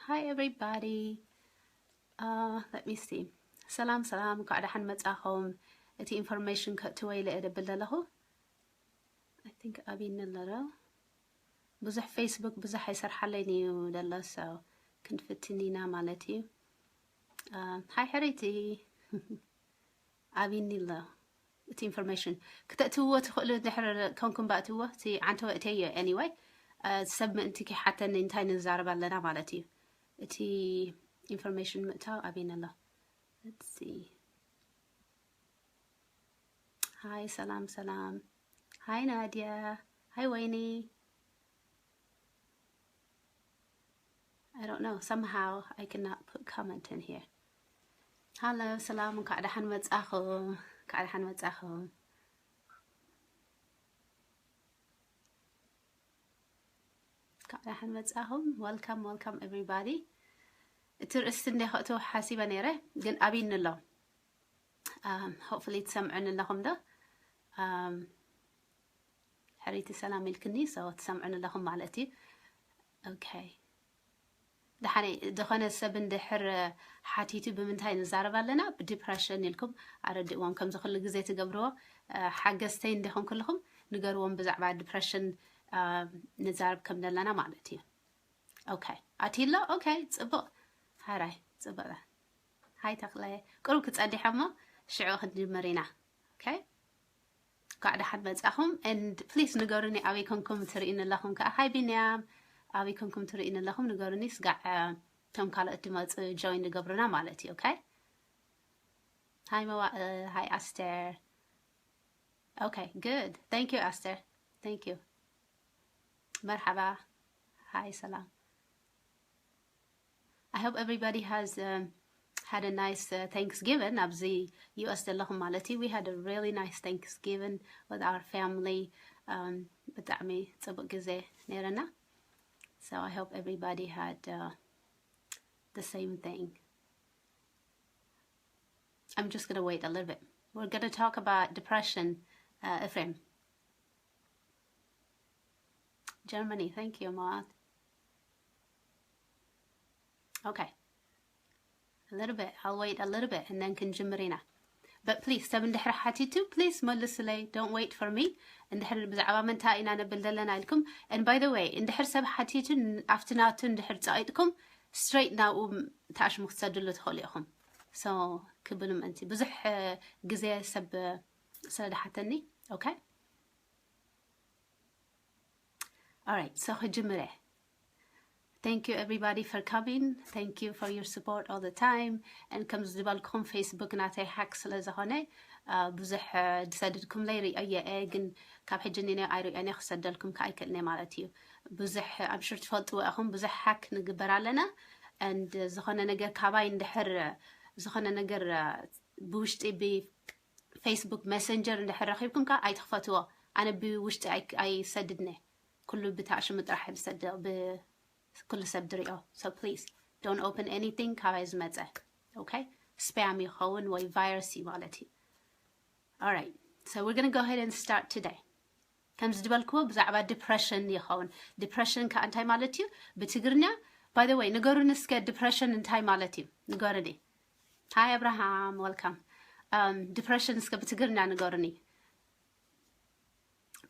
Hi everybody. Uh, let me see. ሰላም ሰላም፣ እንኳዕ ደሓን መጻኹም። እቲ ኢንፎርሜሽን ከእትዎ ኢለ እየ ደብል ዘለኹ። I think ኣብይኒ ኣሎ ዶ? ብዙሕ ፌስቡክ ብዙሕ ኣይሰርሓለይን እዩ ደሎ፣ so ክንፍትን ኢና ማለት እዩ። Uh, ሃይ ሕሪቲ። ኣብይኒ ኣሎ እቲ ኢንፎርሜሽን። ክተእትውዎ ትኽእሉ ድሕር ኮንኩም ባእትዎ፣ እቲ ዓንተወ እተዮ። Anyway፣ uh፣ ሰብ ምእንቲ ከይሓተኒ እንታይ ንዛረብ ኣለና ማለት እዩ። እቲ ኢንፎርሜሽን ምእታው ኣብይኒ ኣሎ። Let's see. ሃይ ሰላም ሰላም። ሃይ ናድያ። ሃይ ወይኒ። I don't know. Somehow I cannot put comment in here. ሃሎ ሰላም፣ እንኳዕ ደሓን መጻኹም። እንኳዕ ደሓን መጻኹም። እንኳዕ ደሓን መጻኹም። Welcome, welcome everybody. እቲ ርእስቲ እንደ ከእትዎ ሓሲበ ነይረ፣ ግን ኣብይኒ ኣሎ። Um, hopefully ትሰምዑኒ ኣለኹም ዶ? Um, ሕሪቲ ሰላም ኢልክኒ፣ so ትሰምዑኒ ኣለኹም ማለት እዩ። Okay። ደሓነይ፣ ዝኾነ ሰብ እንድሕር ሓቲቱ ብምንታይ ንዛረብ ኣለና፣ ብዲፕረሽን ኢልኩም ኣረድእዎም። ከምዚ ኩሉ ግዜ ትገብርዎ፣ እ፣ ሓገዝተይ እንዲኹም ኩልኹም ንገርዎም ብዛዕባ ዲፕረሽን፣ እ፣ ንዛረብ ከም ዘለና ማለት እዩ። ኦኬ፣ ኣትዩ ኣሎ? ኦኬ፣ ጽቡቕ። ሃራይ፣ ጽቡቕ። ሃይ ተኽለ፣ ቁሩብ ክጸድሕ እሞ ሽዑ ክንጅምር ኢና። ኦኬ? እንኳዕ ደሓን መጻኹም። And please ንገሩኒ ኣበይ ኮንኩም ትርእዩኒ ኣለኹም ከኣ። ሃይ ቢንያም፣ ኣበይ ኮንኩም ትርእዩኒ ኣለኹም ንገሩኒ። ስጋዕ፣ እ፣ እቶም ካልኦት ድመጹ ጆይን ንገብሩና ማለት እዩ። ኦኬ? ሃይ መዋእል፣ ሃይ ኣስተር። Okay, good. Thank you, ኣስተር። Thank you. መርሓባ። ሃይ ሰላም። I hope everybody has, um, had a nice, uh, Thanksgiving. ኣብዚ ዩ ኤስ ዘለኹም ማለት እዩ። We had a really nice Thanksgiving with our family. Um, ብጣዕሚ ጽቡቕ ግዜ ነይርና። So I hope everybody had, uh, the same thing. I'm just gonna wait a little bit. We're gonna talk about depression, uh, Ephraim. Germany, thank you, Maud. Okay. A little bit. I'll wait a little bit and then ክንጅምር ኢና። But please, ሰብ እንድሕር ሓቲቱ፣ please መልስለይ። Don't wait for me. እንድሕር ብዛዕባ ምንታይ ኢና ነብል ዘለና ኢልኩም። And by the way፣ እንድሕር ሰብ ሓቲቱ፣ ን-፣ ኣብቲ ናቱ እንድሕር ጸቒጥኩም፣ straight ናብኡ ተኣሽሙ ክትሰድሉ ትኽእሉ ኢኹም። So፣ ክብል ምእንቲ። ብዙሕ፣ እ፣ ግዜ ሰብ፣ እ፣ ስለ ዝሓተኒ። Okay? All right, so ክጅምር እየ። Thank you everybody for coming. Thank you for your support all the time. And ከም ዝበልኩም ፌስቡክ ናተይ ሃክ ስለ ዝኾነ፣ አ፣ ብዙሕ፣ አ፣ ዝሰድድኩም ለይ ርእየ እየ፣ ግን ካብ ሕጂ ንነ ኣይርእየን እየ፣ ክሰደልኩም ከኣ ኣይክእልን እየ ማለት እዩ። ብዙሕ፣ I'm sure ትፈልጥዎ ኢኹም፣ ብዙሕ ሃክ ንግበር ኣለና። And ዝኾነ ነገር ካባይ እንድሕር፣ ዝኾነ ነገር፣ አ፣ ብውሽጢ ብ-፣ ፌስቡክ መሰንጀር እንድሕር ረኺብኩም ከኣ ኣይትኽፈትዎ። ኣነ ብውሽጢ ኣይ-፣ ኣይሰድድን እየ። ኩሉ ብታእሽሙ ጥራሕ እየ ዝሰድቕ፣ ብ-፣ ኩሉ ሰብ ድሪኦ። So please, don't open anything ካባይ ዝመጸ። Okay? ስፓም ይኸውን ወይ ቫይረስ እዩ ማለት እዩ። All right. So we're gonna go ahead and start today. ከም ዝበልክዎ ብዛዕባ ዲፕረሽን ይኸውን። ዲፕረሽን ከኣ እንታይ ማለት እዩ ብትግርኛ? By the way፣ ንገሩኒ እስከ ዲፕረሽን እንታይ ማለት እዩ? ንገሩኒ። ሃይ ኣብርሃም፣ welcome። Um፣ ዲፕረሽን እስከ ብትግርኛ ንገሩኒ።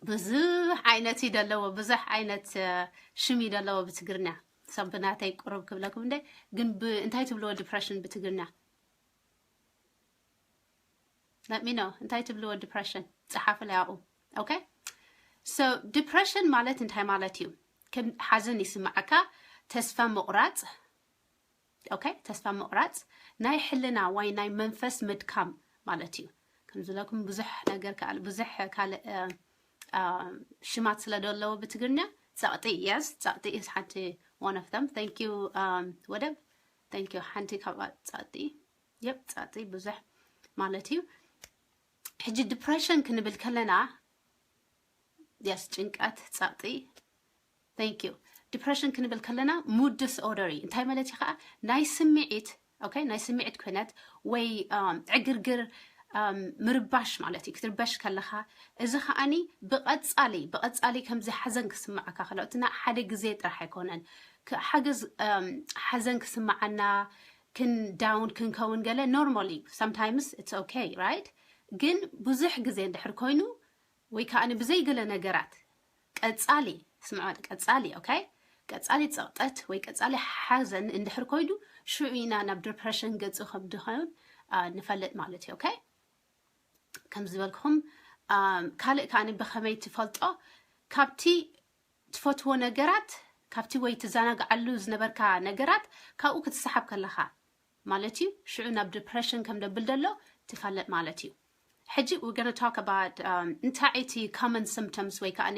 ብዙሕ ዓይነት እዩ ደለዎ፣ ብዙሕ ዓይነት፣ እ፣ ሽም እዩ ደለዎ ብትግርኛ። ሰብ ናተይ ቁሩብ ክብለኩም እንደ፣ ግን ብ-፣ እንታይ ትብልዎ ዲፕረሽን ብትግርኛ? Let me know። እንታይ ትብልዎ ዲፕረሽን? ጸሓፉለይ ኣብኡ። Okay? So፣ ዲፕረሽን ማለት እንታይ ማለት እዩ? ከም ሓዘን ይስምዓካ፣ ተስፋ ምቑራጽ። Okay? ተስፋ ምቑራጽ፣ ናይ ሕልና ወይ ናይ መንፈስ ምድካም ማለት እዩ። ከም ዝበለኩም ብዙሕ ነገር ከኣ፣ ብዙሕ ካልእ፣ እ፣ እ፣ ሽማት ስለ ደለዎ ብትግርኛ፣ ጸቕጢ፣ yes፣ ጸቕጢ is ሓንቲ one of them። Thank you፣ um፣ ወደብ። Thank you። ሓንቲ ካብኣ ጸቕጢ፣ yep፣ ጸቕጢ ብዙሕ ማለት እዩ። ሕጂ ዲፕረሽን ክንብል ከለና፣ yes፣ ጭንቀት፣ ጸቕጢ። Thank you። ዲፕረሽን ክንብል ከለና ሙድ ዲስኦርደር እዩ። እንታይ ማለት እዩ ከኣ? ናይ ስምዒት፣ okay፣ ናይ ስምዒት ኩነት ወይ፣ um፣ ዕግርግር፣ um፣ ምርባሽ ማለት እዩ። ክትርበሽ ከለኻ፣ እዚ ከኣኒ ብቐጻሊ፣ ብቐጻሊ ከምዚ ሓዘን ክስምዓካ ከሎ፣ እቲ ናይ ሓደ ግዜ ጥራሕ ኣይኮነን። ሓገዝ ሓዘን ክስምዓና ክን down ክንከውን ገለ normal እዩ። Sometimes it's okay, right? ግን ብዙሕ ግዜ እንድሕር ኮይኑ ወይ ከዓ ብዘይ ገለ ነገራት ቀፃሊ ስምዑ ቀፃሊ okay ቀፃሊ ፀቕጠት ወይ ቀፃሊ ሓዘን እንድሕር ኮይኑ ሽዑ ኢና ናብ depression ገፁ ከም ድኸውን ንፈልጥ ማለት እዩ። Okay ከም ዝበልኩም ካልእ ከዓ ብኸመይ ትፈልጦ? ካብቲ ትፈትዎ ነገራት ካብቲ ወይ ትዘናግዓሉ ዝነበርካ ነገራት ካብኡ ክትሰሓብ ከለኻ ማለት እዩ። ሽዑ ናብ depression ከም ደብል ደሎ ትፈልጥ ማለት እዩ። ሕጂ we're gonna talk about እንታይ እቲ common symptoms ወይ ከዓ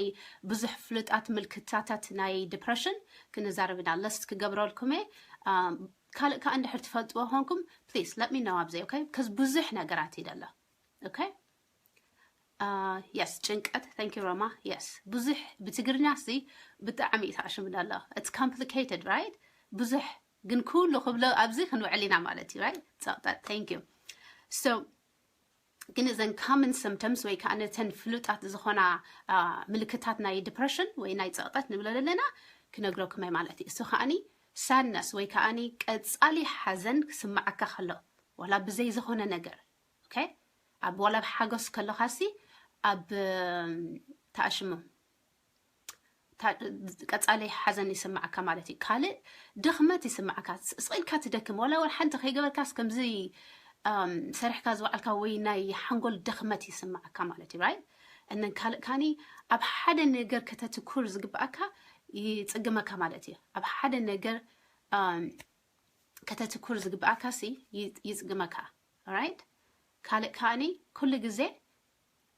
ብዙሕ ፍሉጣት ምልክታታት ናይ depression ክንዛረብ ኢና። List ክገብረልኩም እየ። ካልእ ከዓ እንድሕር ትፈልጥዎ ኾንኩም please let me know ኣብዚ okay because ብዙሕ ነገራት እዩ ደሎ okay yes ጭንቀት thank you ሮማ yes ብዙሕ ብትግርኛ ሲ ብጣዕሚ እዩ ተኣሽሙ ደሎ it's complicated right ብዙሕ ግን ኩሉ ክብሎ ኣብዚ ክንውዕል ኢና ማለት እዩ right ፀቕጠት thank you so ግን እዘን common symptoms ወይ ከዓ ነተን ፍሉጣት ዝኾና ምልክታት ናይ depression ወይ ናይ ፀቕጠት ንብሎ ዘለና ክነግረኩም እየ ማለት እዩ። እሱ ከዓኒ sadness ወይ ከዓኒ ቀፃሊ ሓዘን ክስምዓካ ከሎ ዋላ ብዘይ ዝኾነ ነገር okay ኣብ ዋላ ኣብ ሓጎስ ከለኻሲ ኣብ ተኣሽሙ ቀፃሊ ሓዘን ይስምዓካ ማለት እዩ። ካልእ ድኽመት ይስምዓካ፣ ስቕ ኢልካ ትደክም ዋላ ዋላ ሓንቲ ከይገበርካስ ከምዚ ሰሪሕካ ዝወዓልካ ወይ ናይ ሓንጎል ድኽመት ይስምዓካ ማለት እዩ right እነን ካልእ ካኒ ኣብ ሓደ ነገር ከተትኩር ዝግብኣካ ይፅግመካ ማለት እዩ። ኣብ ሓደ ነገር ከተትኩር ዝግብኣካ ሲ ይፅግመካ right ካልእ ካኒ ኩሉ ግዜ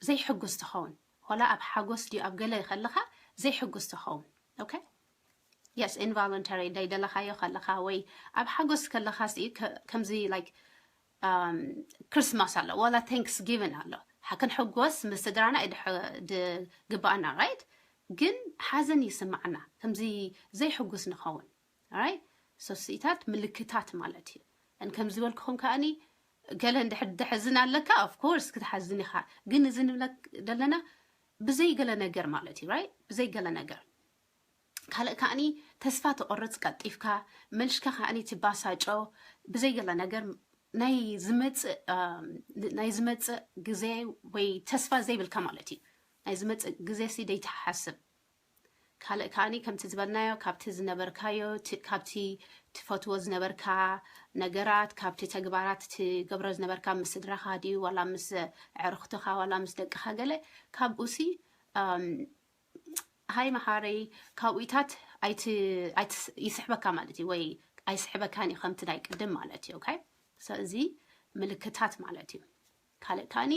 ዘይሕጉስ ትኸውን ዋላ ኣብ ሓጎስ ድዩ ኣብ ገለ ከለኻ ዘይሕጉስ ትኸውን okay yes involuntary ደይደለኻዮ ከለኻ ወይ ኣብ ሓጎስ ከለኻ ከምዚ like Christmas ኣሎ ዋላ Thanksgiving ኣሎ ክንሕጎስ ምስ ስድራና ግባኣና right ግን ሓዘን ይስማዓና ከምዚ ዘይሕጉስ ንኸውን right ሶስኢታት ምልክታት ማለት እዩ እን ከም ዝበልኩኹም ከኣኒ ገለ እንድሕር ደሕዝን ኣለካ of course ክትሓዝን ኢኻ ግን እዚ ንብለ ዘለና ብዘይ ገለ ነገር ማለት እዩ right ብዘይ ገለ ነገር ካልእ ከኣኒ ተስፋ ተቆርፅ ቀልጢፍካ መልሽካ ከኣኒ ትባሳጮ ብዘይ ገለ ነገር ናይ ዝመፅእ ናይ ዝመፅእ ግዜ ወይ ተስፋ ዘይብልካ ማለት እዩ ናይ ዝመፅእ ግዜ ሲ ደይትሓስብ ካልእ ከኣኒ ከምቲ ዝበልናዮ ካብቲ ዝነበርካዮ ካብቲ ትፈትዎ ዝነበርካ ነገራት ካብቲ ተግባራት ትገብሮ ዝነበርካ ምስ ስድራኻ ድዩ ዋላ ምስ ዕርኽትኻ ዋላ ምስ ደቅኻ ገለ ካብኡሲ ሃይ መሓረይ ካብኡታት ይስሕበካ ማለት እዩ ወይ ኣይስሕበካን እዩ ከምቲ ናይ ቅድም ማለት እዩ okay so እዚ ምልክታት ማለት እዩ ካልእ ከኣኒ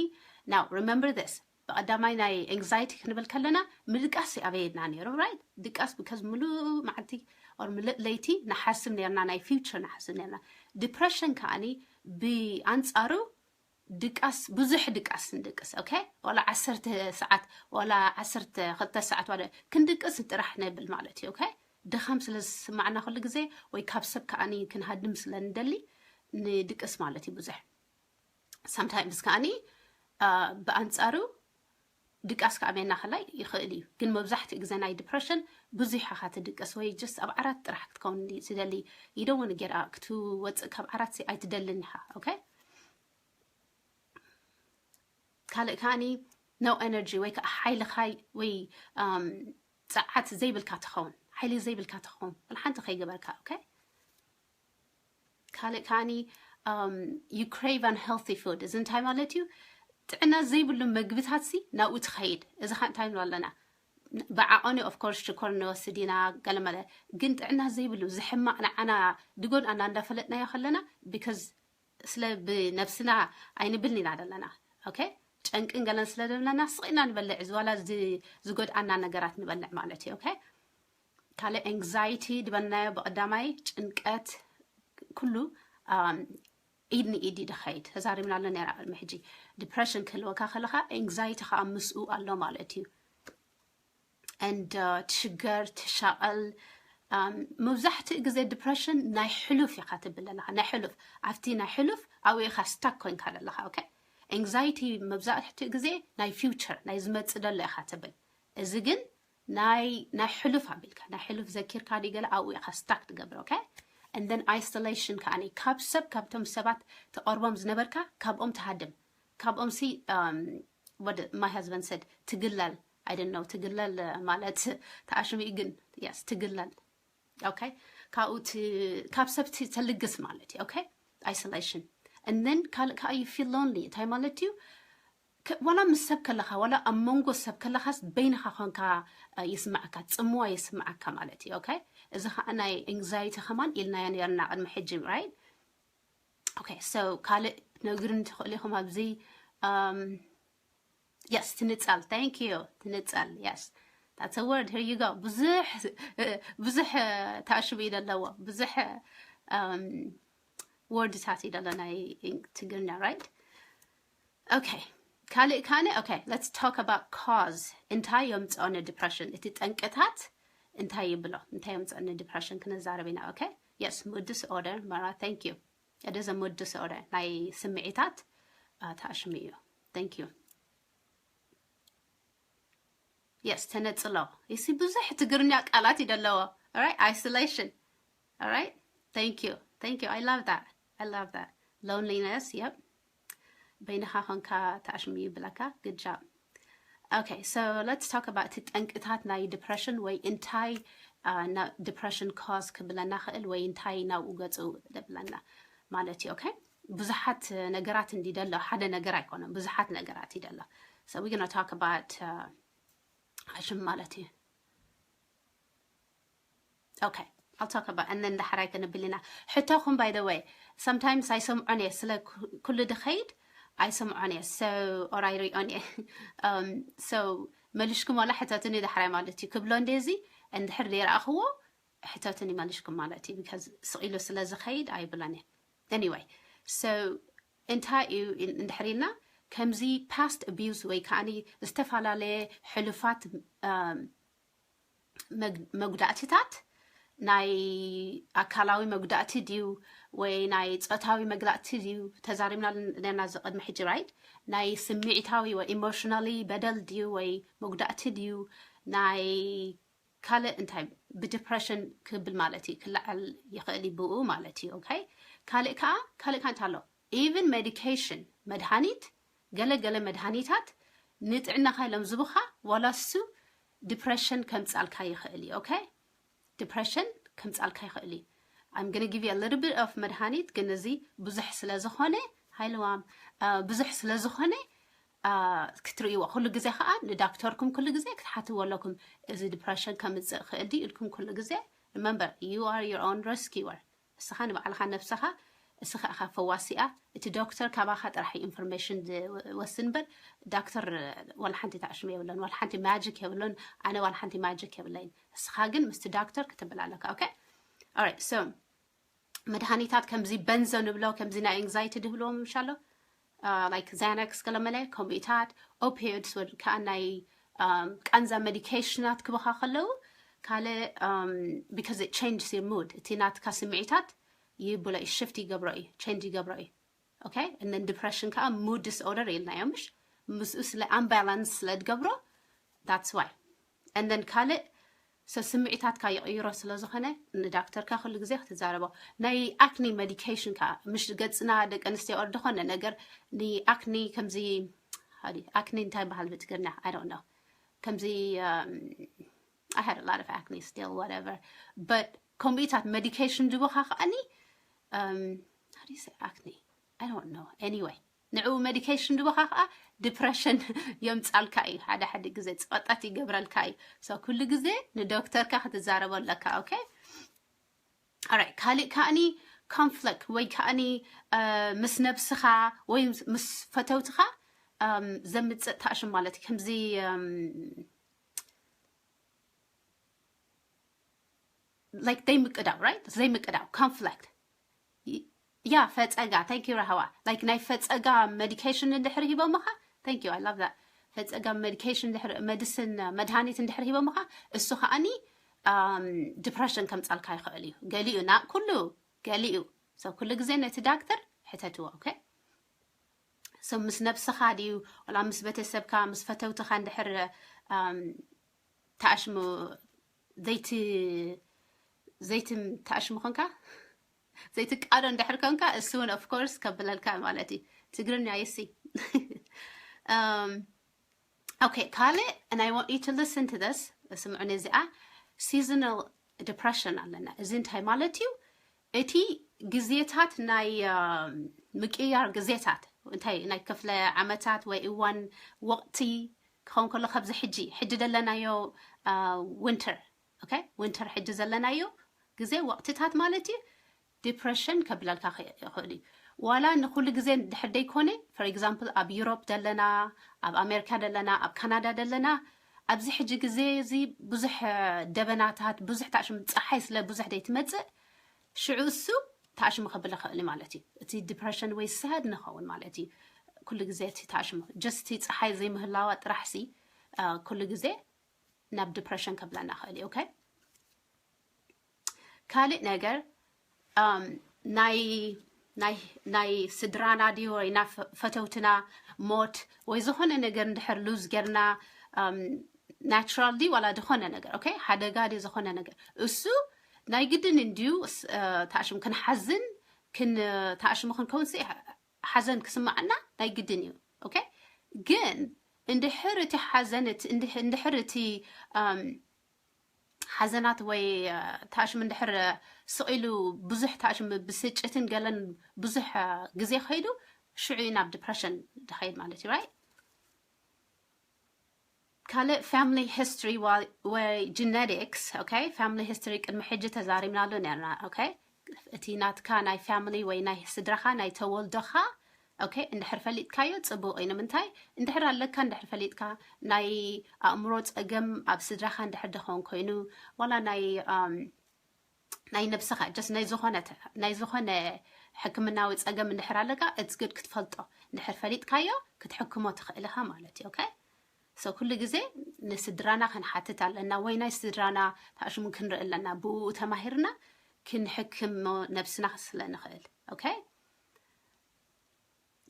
now remember this ብቐዳማይ ናይ anxiety ክንብል ከለና ምድቃስ ኣበየድና ነይሩ right ድቃስ because ምሉእ መዓልቲ or ምልእ ለይቲ ንሓስብ ነርና ናይ future ንሓስብ ነርና depression ከኣኒ ብኣንፃሩ ድቃስ ብዙሕ ድቃስ ንድቅስ okay ዋላ ዓሰርተ ሰዓት ዋላ ዓሰርተ ክልተ ሰዓት ዋላ ክንድቅስ ጥራሕ ነብል ማለት እዩ okay ድኻም ስለ ዝስማዕና ኩሉ ግዜ ወይ ካብ ሰብ ከኣኒ ክንሃድም ስለ ንደሊ ንድቅስ ማለት እዩ ብዙሕ sometimes ከኣኒ ብኣንፃሩ ድቃስ ከኣመየና ከላይ ይኽእል እዩ ግን መብዛሕትኡ ግዜ ናይ depression ብዙሕ ኢኻ ትድቅስ ወይ just ኣብ ዓራት ጥራሕ ክትከውን ዝደሊ ይደውን ጌራ ክትወፅእ ካብ ዓራት ኣይትደልን ኢኻ okay ካልእ ከኣኒ no energy ወይ ከዓ ሓይልኻ ወይ ፀዓት ዘይብልካ ትኸውን ሓይሊ ዘይብልካ ትኸውን ሓንቲ ከይገበርካ okay ካልእ ከኣኒ you crave unhealthy food እዚ እንታይ ማለት እዩ ጥዕና ዘይብሉ መግብታት ሲ ናብኡ ትኸይድ እዚ ከዓ እንታይ ንብሎ ኣለና ብዓቐኑ of course ሽኮር ንወስድ ኢና ገለመለ ግን ጥዕና ዘይብሉ ዝሕማቕ ንዓና ድጎድኣና እንዳፈለጥናዮ ከለና because ስለ ብነብስና ኣይንብልን ኢና ዘለና okay ጨንቅን ገለን ስለ ዘለና ስቕ ኢና ንበልዕ ዝዋላ ዝጎድኣና ነገራት ንበልዕ ማለት እዩ okay ካልእ anxiety ድበልናዮ ብቐዳማይ ጭንቀት ኩሉ ኢድ ንኢድ ድኸይድ ተዛሪብናሉ ነራ ቅድሚ ሕጂ depression ክህልወካ ከለካ anxiety ከዓ ምስኡ ኣሎ ማለት እዩ and ትሽገር ትሻቐል መብዛሕትኡ ግዜ depression ናይ ሕሉፍ ኢኻ ትብል ኣለካ ናይ ሕሉፍ ኣብቲ ናይ ሕሉፍ ኣብኡ ኢኻ stuck ኮይንካ ዘለካ okay anxiety መብዛሕትኡ ግዜ ናይ future ናይ ዝመፅእ ዘሎ ኢኻ ትብል እዚ ግን ናይ ናይ ሕሉፍ ኣቢልካ ናይ ሕሉፍ ዘኪርካ ዲ ገለ ኣብኡ ኢኻ ስታክ ትገብር። Okay, and then isolation ከኣ ካብ ሰብ ካብቶም ሰባት ተቐርቦም ዝነበርካ ካብኦም ትሃድም። ካብኦም ሲ what my husband said ትግለል። I don't know ትግለል ማለት ተኣሽሙ ግን yes ትግለል። Okay, ካብኡ ካብ ሰብ ተልግስ ማለት እዩ። Okay, isolation and then ካልእ ከዓ you feel lonely እንታይ ማለት እዩ? ዋላ ምስ ሰብ ከለኻ ዋላ ኣብ መንጎ ሰብ ከለኻስ በይንኻ ኮንካ ይስማዓካ፣ ፅምዋ ይስማዓካ ማለት እዩ። Okay፣ እዚ ከዓ ናይ anxiety ከማን ኢልናዮ ነርና ቅድሚ ሕጂ፣ right? Okay, so ካልእ ነግርን ትኽእሉ ኢኹም ኣብዚ yes ትንጻል። Thank you ትንጻል። Yes, that's a word. Here you go. ብዙሕ ብዙሕ ተኣሽሙ እዩ ዘለዎ ብዙሕ ወርድታት እዩ ዘሎ ናይ ትግርኛ፣ right? Okay, ካልእ ካነ okay, let's talk about cause. እንታይ የምፅኦ ን depression? እቲ ጠንቅታት እንታይ ይብሎ? እንታይ የምፅኦ ን depression ክንዛረብ ኢና። Okay, yes, mood disorder. Mara, thank you. It is a mood disorder. ናይ ስምዒታት ተኣሽሙ እዩ። Thank you. Yes, ተነጽሎ። እሲ ብዙሕ ትግርኛ ቃላት ይደለዎ። Alright, isolation. Alright, thank you. Thank you. I love that. I love that. Loneliness, yep. በይንኻ ኾንካ ተኣሽሙ ይብለካ። Good job. Okay, so let's talk about እቲ ጠንቅታት ናይ depression ወይ እንታይ depression cause ክብለና ክእል ወይ እንታይ ናብኡ ገፁ ደብለና ማለት እዩ። Okay, ብዙሓት ነገራት እንዲ ደሎ ሓደ ነገር ኣይኮነን፣ ብዙሓት ነገራት እዩ ደሎ። So we're gonna talk about ሓሽም ማለት እዩ። Okay, I'll talk about and then ዳሕራይ ክንብል ኢና። ሕቶኹም by the way sometimes ኣይሰምዖን እየ፣ ስለ ኩሉ ድኸይድ ኣይሰምዖን እየ። So or ኣይሪኦን እየ። So መልሽኩም ዋላ ሕተትኒ ዳሕራይ ማለት እዩ። ክብሎ እንደዚ እንድሕር ዘይረኣኽዎ ሕተትኒ መልሽኩም ማለት እዩ። Because ስቕ ኢሉ ስለ ዝኸይድ ኣይብሎን እየ። Anyway, so እንታይ እዩ እንድሕር ኢልና ከምዚ past abuse ወይ ከዓኒ ዝተፈላለየ ሕሉፋት መጉዳእትታት ናይ ኣካላዊ መጉዳእቲ ድዩ ወይ ናይ ፆታዊ መጉዳእቲ ድዩ ተዛሪብና ነና እዚ ቅድሚ ሕጂ፣ right? ናይ ስምዒታዊ ወይ emotionally በደል ድዩ ወይ መጉዳእቲ ድዩ ናይ ካልእ እንታይ ብ depression ክብል ማለት እዩ ክለዓል ይኽእል እዩ ብኡ ማለት እዩ። Okay፣ ካልእ ከዓ ካልእ ከዓ እንታይ ኣሎ? Even medication መድሃኒት ገለ ገለ መድሃኒታት ንጥዕናኻ ኢሎም ዝቡኻ ዋላ እሱ depression ከምፃልካ ይኽእል እዩ። Okay፣ depression ከምፃልካ ይኽእል እዩ። I'm gonna give you a little bit of መድሃኒት ግን እዚ ብዙሕ ስለ ዝኾነ ሃይልዋም ብዙሕ ስለ ዝኾነ ክትርእይዎ ኩሉ ግዜ ከዓ ንዳክተርኩም ኩሉ ግዜ ክትሓትዎ ኣለኩም። እዚ depression ከምፅእ ክእል ድዩ ኢልኩም ኩሉ ግዜ remember you are your own rescuer። እስኻ ንባዕልኻ ነብስኻ እስኻ ኢኻ ፈዋሲኣ። እቲ ዶክተር ካባኻ ጥራሕ information ዝወስድ እምበር ዳክተር ዋላ ሓንቲ ተኣሽሙ የብሎን፣ ዋላ ሓንቲ magic የብሎን። ኣነ ዋላ ሓንቲ magic የብለይን። እስኻ ግን ምስቲ ዳክተር ክትብል ኣለካ። Okay, alright, so መድሃኒታት ከምዚ benzo ንብሎ ከምዚ ናይ anxiety ድህልዎም ምሻሎ like Xanax ገለመለ ከምኡታት opioids ወይ ከዓ ናይ ቃንዛ medicationት ክበኻ ከለዉ ካልእ because it changes your mood እቲ ናትካ ስምዒታት ይብሎ እዩ shift ይገብሮ እዩ change ይገብሮ እዩ። Okay, and then depression ከዓ mood disorder ኢልናዮ ምሽ ምስኡ ስለ unbalance ስለ ትገብሮ that's why and then ካልእ so ስምዒታትካ ይቕይሮ ስለ ዝኾነ ንዳክተርካ ኩሉ ግዜ ክትዛረቦ። ናይ acne medication ከዓ ምሽ ገፅና ደቂ ኣንስትዮ or ዝኾነ ነገር ን acne ከምዚ acne እንታይ በሃል ብትግርኛ I don't know ከምዚ I had a lot of acne still whatever but ከምኡታት medication ድቦኻ ከዓኒ acne I don't know anyway ንዕኡ medication ድቦኻ ከዓ depression የምፃልካ እዩ። ሓደ ሓደ ግዜ ፀጠት ይገብረልካ እዩ። So ኩሉ ግዜ ንዶክተርካ ክትዛረቦ ኣለካ። Okay, alright, ካልእ ከዓኒ conflict ወይ ከዓኒ ምስ ነብስኻ ወይ ምስ ፈተውትኻ ዘምፅእ ተኣሽም ማለት እዩ። ከምዚ like ዘይምቅዳው right ዘይምቅዳው conflict ያ ፈፀጋ thank you ራህዋ like ናይ ፈፀጋ medication እንድሕር ሂቦምኻ thank you I love that ፈፀጋ medication እንድሕር medicine መድሃኒት እንድሕር ሂቦምኻ እሱ ከዓኒ depression ከምፃልካ ይኽእል እዩ። ገሊኡ ና ኩሉ ገሊኡ so ኩሉ ግዜ ነቲ ዳክተር ሕተትዎ። Okay, so ምስ ነብስኻ ድዩ ወላ ምስ ቤተሰብካ ምስ ፈተውትኻ እንድሕር ተኣሽሙ ዘይት ዘይት ተኣሽሙ ኮንካ ዘይትቃዶ እንድሕር ኮንካ እሱ እውን of course ከብለልካ ማለት እዩ። ትግርኛ ይሲ okay ካልእ and I want you to listen to this ስምዑኒ። እዚኣ seasonal depression ኣለና። እዚ እንታይ ማለት እዩ? እቲ ግዜታት ናይ ምቅያር ግዜታት እንታይ ናይ ክፍለ ዓመታት ወይ እዋን ወቕቲ ክኸውን ከሎ ካብዚ ሕጂ ሕጂ ዘለናዮ winter okay winter ሕጂ ዘለናዮ ግዜ ወቕትታት ማለት እዩ። ዲፕረሽን ከብለልካ ይኽእል እዩ። ዋላ ንኩሉ ግዜ ድሕር ደይኮነ for example ኣብ ዩሮፕ ደለና፣ ኣብ ኣሜሪካ ደለና፣ ኣብ ካናዳ ደለና ኣብዚ ሕጂ ግዜ እዚ ብዙሕ ደበናታት ብዙሕ ታሽም ፀሓይ ስለ ብዙሕ ደይትመፅእ ሽዑ እሱ ታሽሙ ከብል ይኽእል ማለት እዩ። እቲ ዲፕረሽን ወይ ሳድ ንኸውን ማለት እዩ። ኩሉ ግዜ እቲ ታሽሙ just ፀሓይ ዘይምህላዋ ጥራሕ ሲ ኩሉ ግዜ ናብ ዲፕረሽን ከብለና ይኽእል እዩ። okay ካልእ ነገር ናይ ናይ ናይ ስድራና ድዩ ወይ ና ፈተውትና ሞት ወይ ዝኾነ ነገር እንድሕር ሉዝ ጌርና ናቹራል ድዩ ዋላ ዝኾነ ነገር okay ሓደጋ ድዩ ዝኾነ ነገር እሱ ናይ ግድን እንድዩ ታሽም ክንሓዝን ክን ታሽሙ ክንከውን ሓዘን ክስማዓና ናይ ግድን እዩ። okay ግን እንድሕር እቲ ሓዘን እንድሕር እቲ ሓዘናት ወይ ታሽም እንድሕር ስቕ ኢሉ ብዙሕ ታሽም ብስጭትን ገለን ብዙሕ ግዜ ከይዱ ሽዑ ናብ ዲፕረሽን ድኸይድ ማለት እዩ። right ካልእ family history ወይ genetics okay family history ቅድሚ ሕጂ ተዛሪብናሉ ነርና። okay እቲ ናትካ ናይ family ወይ ናይ ስድራኻ ናይ ተወልዶኻ okay እንድሕር ፈሊጥካዮ ፅቡቅ እዩ። ንምንታይ እንድሕር ኣለካ እንድሕር ፈሊጥካ ናይ ኣእምሮ ፀገም ኣብ ስድራኻ እንድሕር ደኸውን ኮይኑ ዋላ ናይ ናይ ነብስኻ just ናይ ዝኾነ ናይ ዝኾነ ሕክምናዊ ፀገም እንድሕር ኣለካ it's good ክትፈልጦ እንድሕር ፈሊጥካዮ ክትሕክሞ ትኽእል ኢኻ ማለት እዩ። okay so ኩሉ ግዜ ንስድራና ክንሓትት ኣለና ወይ ናይ ስድራና ታሽሙ ክንርኢ ኣለና ብኡ ተማሂርና ክንሕክም ነብስና ስለ ንኽእል okay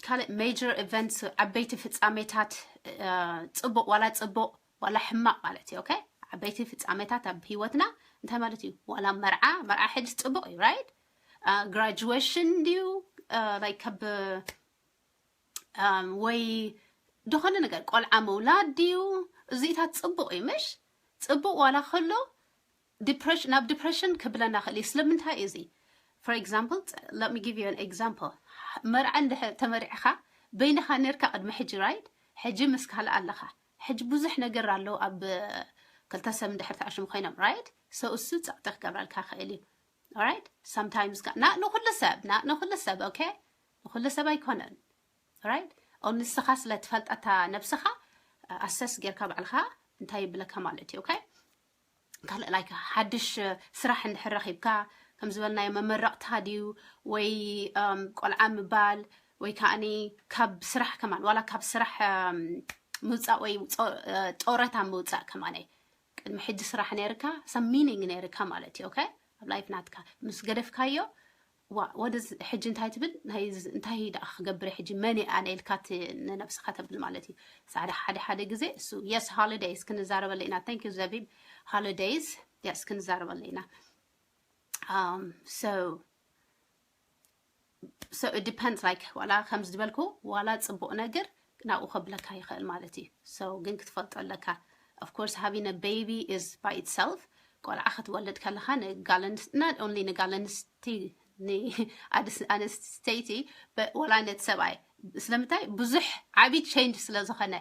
ካልእ major events ዓበይቲ ፍጻሜታት ፅቡቅ ዋላ ፅቡቅ ዋላ ሕማቅ ማለት እዩ። okay ዓበይቲ ፍጻሜታት ኣብ ህይወትና እንታይ ማለት እዩ? ዋላ መርዓ መርዓ ሕጂ ፅቡቅ እዩ right graduation ድዩ like ካብ ወይ ዝኾነ ነገር ቆልዓ ምውላድ ድዩ እዚኢታት ፅቡቅ እዩ ምሽ ፅቡቅ ዋላ ከሎ ናብ ዲፕረሽን ክብለና ክእል እዩ። ስለምንታይ እዚ for example let me give you an example መርዓ እንድሕር ተመሪዕኻ በይንኻ ነርካ ቅድሚ ሕጂ right ሕጂ ምስ ካልእ ኣለኻ ሕጂ ብዙሕ ነገር ኣሎ ኣብ ክልተ ሰብ እንድሕር ተኣሽሙ ኮይኖም right so እሱ ጸቕጢ ክገብረልካ ክእል እዩ። right sometimes ና ንኩሉ ሰብ ና ንኩሉ ሰብ okay ንኩሉ ሰብ ኣይኮነን right ኦ ንስኻ ስለ ትፈልጠታ ነብስኻ ኣሰስ ጌርካ ባዕልኻ እንታይ ይብለካ ማለት እዩ። okay ካልእ like ሓድሽ ስራሕ እንድሕር ረኺብካ ከም ዝበልናዮ መመረቕታ ድዩ ወይ ቆልዓ ምባል ወይ ከዓኒ ካብ ስራሕ ከማን ዋላ ካብ ስራሕ ምውፃእ ወይ ጦረታ ምውፃእ ከማን ቅድሚ ሕጂ ስራሕ ነይርካ some meaning ነይርካ ማለት እዩ። okay ኣብ life ናትካ ምስ ገደፍካዮ ዋ ወደ ሕጂ እንታይ ትብል እንታይ ደኣ ክገብር ሕጂ መን ኣነ ኢልካ ንነብስኻ ተብል ማለት እዩ። ሳዕዳ ሓደ ሓደ ግዜ እሱ yes holidays ክንዛረበሉ ኢና። thank you ዘቢብ holidays yes ክንዛረበሉ ኢና። so so it depends like ዋላ ከም ዝበልኩ ዋላ ፅቡቅ ነገር ናብኡ ከብለካ ይኽእል ማለት እዩ። so ግን ክትፈልጦ ኣለካ of course having a baby is by itself ቆልዓ ክትወልድ ከለኻ ንጋል not only ንጋል ኣንስተይቲ ወላ ነት ሰብኣይ ስለምንታይ ብዙሕ ዓብዪ change ስለ ዝኾነ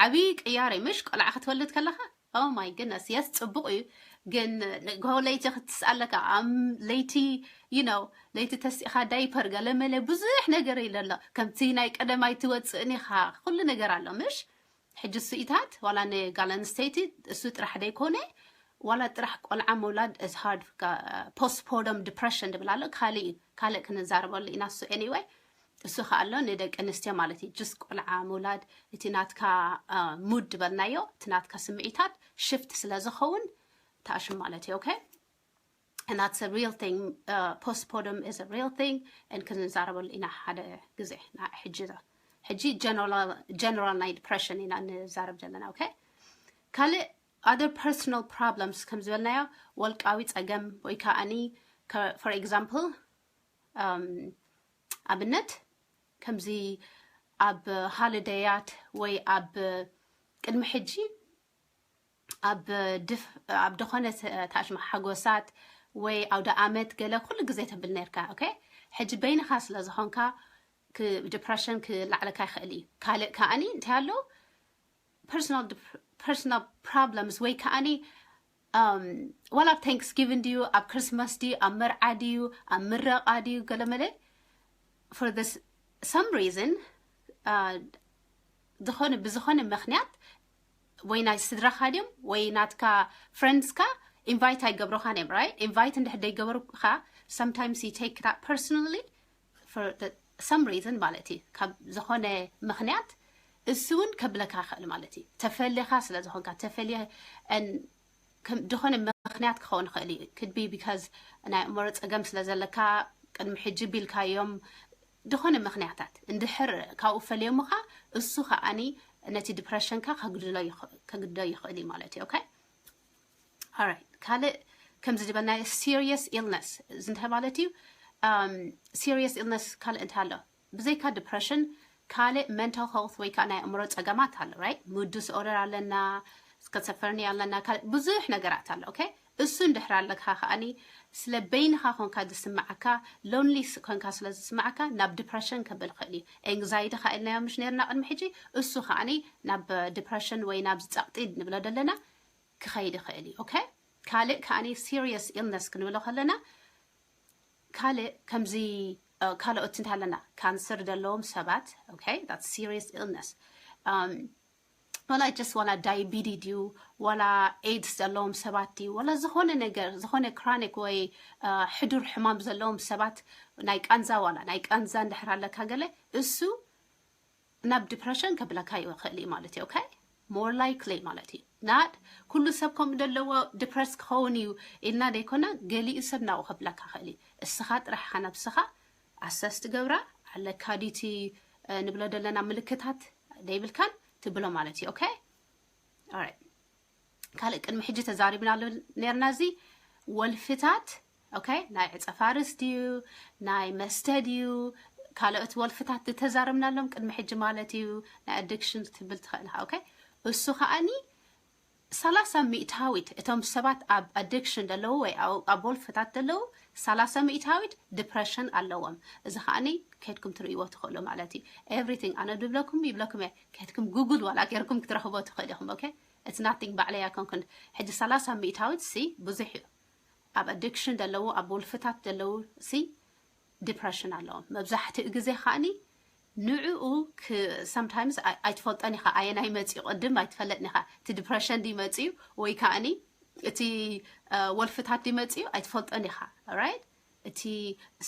ዓብዪ ቅያሬ ምሽ ቆልዓ ክትወልድ ከለኻ oh my goodness yes ፅቡቅ እዩ ግን ንግሆ ለይቲ ክትስኣለካ ኣም ለይቲ you know ለይቲ ተሲእኻ diaper ገለመለ ብዙሕ ነገር ኢለ ኣሎ ከምቲ ናይ ቀደም ኣይትወፅእን ኢኻ ኩሉ ነገር ኣሎ ምሽ ሕጂ ስኢታት ዋላ ንጋል ኣንስተይቲ እሱ ጥራሕ ደይኮነ ዋላ ጥራሕ ቆልዓ ምውላድ is hard postpartum depression ድብል ኣሎ ካልእ እዩ ካልእ ክንዛረበሉ ኢና እሱ anyway እሱ ከ ኣሎ ንደቂ ኣንስትዮ ማለት እዩ just ቆልዓ ምውላድ እቲ ናትካ mood ዝበልናዮ እቲ ናትካ ስምዒታት shift ስለ ዝኸውን ተኣሽም ማለት እዩ okay and that's a real thing postpartum is a real thing and ክንዛረበሉ ኢና ሓደ ግዜ ሕጂ ሕጂ general ናይ depression ኢና ንዛረብ ዘለና okay ካልእ other personal problems ከም ዝበልናዮ፣ ወልቃዊ ጸገም ወይ ከኣኒ for example ኣብነት ከምዚ ኣብ ሃሊደያት ወይ ኣብ ቅድሚ ሕጂ ኣብ ድፍ ኣብ ዝኾነ ታሽማ ሓጎሳት ወይ ኣውደ ኣመት ገለ ኩሉ ግዜ ተብል ነርካ። ኦኬ፣ ሕጂ በይንኻ ስለ ዝኾንካ ዲፕረሽን ክላዕለካ ይኽእል እዩ። ካልእ ከኣኒ እንታይ ኣሎ? personal personal problems ወይ ከኣኒ ዋላ ኣብ ታንክስጊቪን ድዩ፣ ኣብ ክርስማስ ድዩ፣ ኣብ መርዓ ድዩ፣ ኣብ ምረቓ ድዩ፣ ገለመለ for this some reason ዝኾነ ብዝኾነ ምኽንያት ወይ ናይ ስድራኻ ድዮም ወይ ናትካ ፍሬንድስካ ኢንቫይት ኣይገብሩኻን እዮም። ራይት፣ ኢንቫይት እንድሕር ደይገበሩካ sometimes you take that personally for some reason ማለት እዩ። ካብ ዝኾነ ምኽንያት እሱ እውን ከብለካ ይኽእል ማለት እዩ። ተፈሊኻ ስለ ዝኾንካ ተፈልየ ዝኾነ ምኽንያት ክኸውን ይኽእል እዩ። Could be because ናይ ኣእምሮ ጸገም ስለ ዘለካ ቅድሚ ሕጂ ቢልካዮም ዝኾነ ምኽንያታት እንድሕር ካብኡ ፈልዮምኻ እሱ ከኣኒ ነቲ ዲፕረሽንካ ከግድዶ ይኽእል እዩ ማለት እዩ። ኦኬ፣ ኦራይት። ካልእ ከምዚ ዝበልናዮ serious illness እዚ እንታይ ማለት እዩ? Serious illness ካልእ እንታይ ኣሎ? ብዘይካ ዲፕረሽን ካልእ ሜንታል ሄልት ወይ ከዓ ናይ ኣእምሮ ጸገማት ኣሎ። ራይት፣ ሙድ ዲስኦርደር ኣለና፣ ስከሰፈርኒ ኣለና፣ ካልእ ብዙሕ ነገራት ኣሎ። ኦኬ፣ እሱ እንድሕር ኣለካ ከኣኒ ስለ በይንኻ ኮንካ ዝስማዓካ፣ ሎንሊ ኮንካ ስለ ዝስማዓካ ናብ ዲፕረሽን ከብል ይኽእል እዩ። ኤንግዛይቲ ከኣ ኢልናዮ ምሽ ነርና ቅድሚ ሕጂ፣ እሱ ከኣኒ ናብ ዲፕረሽን ወይ ናብ ጸቕጢ ንብሎ ዘለና ክኸይድ ይኽእል እዩ። ኦኬ፣ ካልእ ከኣኒ serious illness ክንብሎ ከለና ካልእ ከምዚ ካልኦት እንታይ ኣለና? ካንሰር ዘለዎም ሰባት። ኦኬ፣ that's serious illness። ዋላ ጀስት ዋላ ዳይቢዲ ድዩ ዋላ ኤድስ ዘለዎም ሰባት ድዩ ዋላ ዝኾነ ነገር ዝኾነ ክራኒክ ወይ ሕዱር ሕማም ዘለዎም ሰባት ናይ ቃንዛ ዋላ ናይ ቃንዛ እንድሕር ኣለካ ገለ እሱ ናብ ዲፕረሽን ከብለካ ይኽእል እዩ ማለት እዩ። ኦኬ፣ more likely ማለት እዩ። ናድ ኩሉ ሰብ ከምኡ ዘለዎ ዲፕረስ ክኸውን እዩ ኢልና ደይኮና፣ ገሊኡ ሰብ ናብኡ ከብለካ ይኽእል እዩ። እስኻ ጥራሕ ኢኻ ነብስኻ ኣሰስ ትገብራ ኣለካ ድዩ እቲ ንብሎ ዘለና ምልክታት ደይብልካን ትብሎ ማለት እዩ። ኦኬ፣ ኦራይት። ካልእ ቅድሚ ሕጂ ተዛሪብናሉ ነርና። እዚ ወልፍታት ኦኬ፣ ናይ ዕፀ ፋርስ ድዩ ናይ መስተ ድዩ ካልኦት ወልፍታት ዝተዛረብናሎም ቅድሚ ሕጂ ማለት እዩ። ናይ ኣዲክሽን ክትብል ትኽእል ኢኻ። ኦኬ፣ እሱ ከኣኒ ሰላሳ ሚእታዊት እቶም ሰባት ኣብ ኣዲክሽን ዘለዉ ወይ ኣብ ወልፍታት ዘለዉ ሰላሳ ሚእታዊት ዲፕረሽን ኣለዎም። እዚ ከኣኒ ከድኩም ትርእይዎ ትኽእሉ ማለት እዩ። ኤቭሪቲንግ ኣነ ድብለኩም ይብለኩም እየ። ከድኩም ጉግል ዋላ ገርኩም ክትረኽቦ ትኽእል ኢኹም። ኦኬ፣ it's nothing ባዕለይ ኣይኮንኩን። ሕጂ ሰላሳ ሚእታዊት ሲ ብዙሕ እዩ። ኣብ ኣዲክሽን ዘለዉ ኣብ ወልፍታት ዘለዉ ሲ ዲፕረሽን ኣለዎም። መብዛሕትኡ ግዜ ከኣኒ ንዕኡ sometimes ኣይትፈልጦን ኢኻ። ኣየናይ መፅኡ ቅድም ኣይትፈለጥን ኢኻ። እቲ ዲፕረሽን ድዩ መፅኡ ወይ ከኣኒ እቲ ወልፍታት ድዩ መፅኡ ኣይትፈልጦን ኢኻ። ራይት፣ እቲ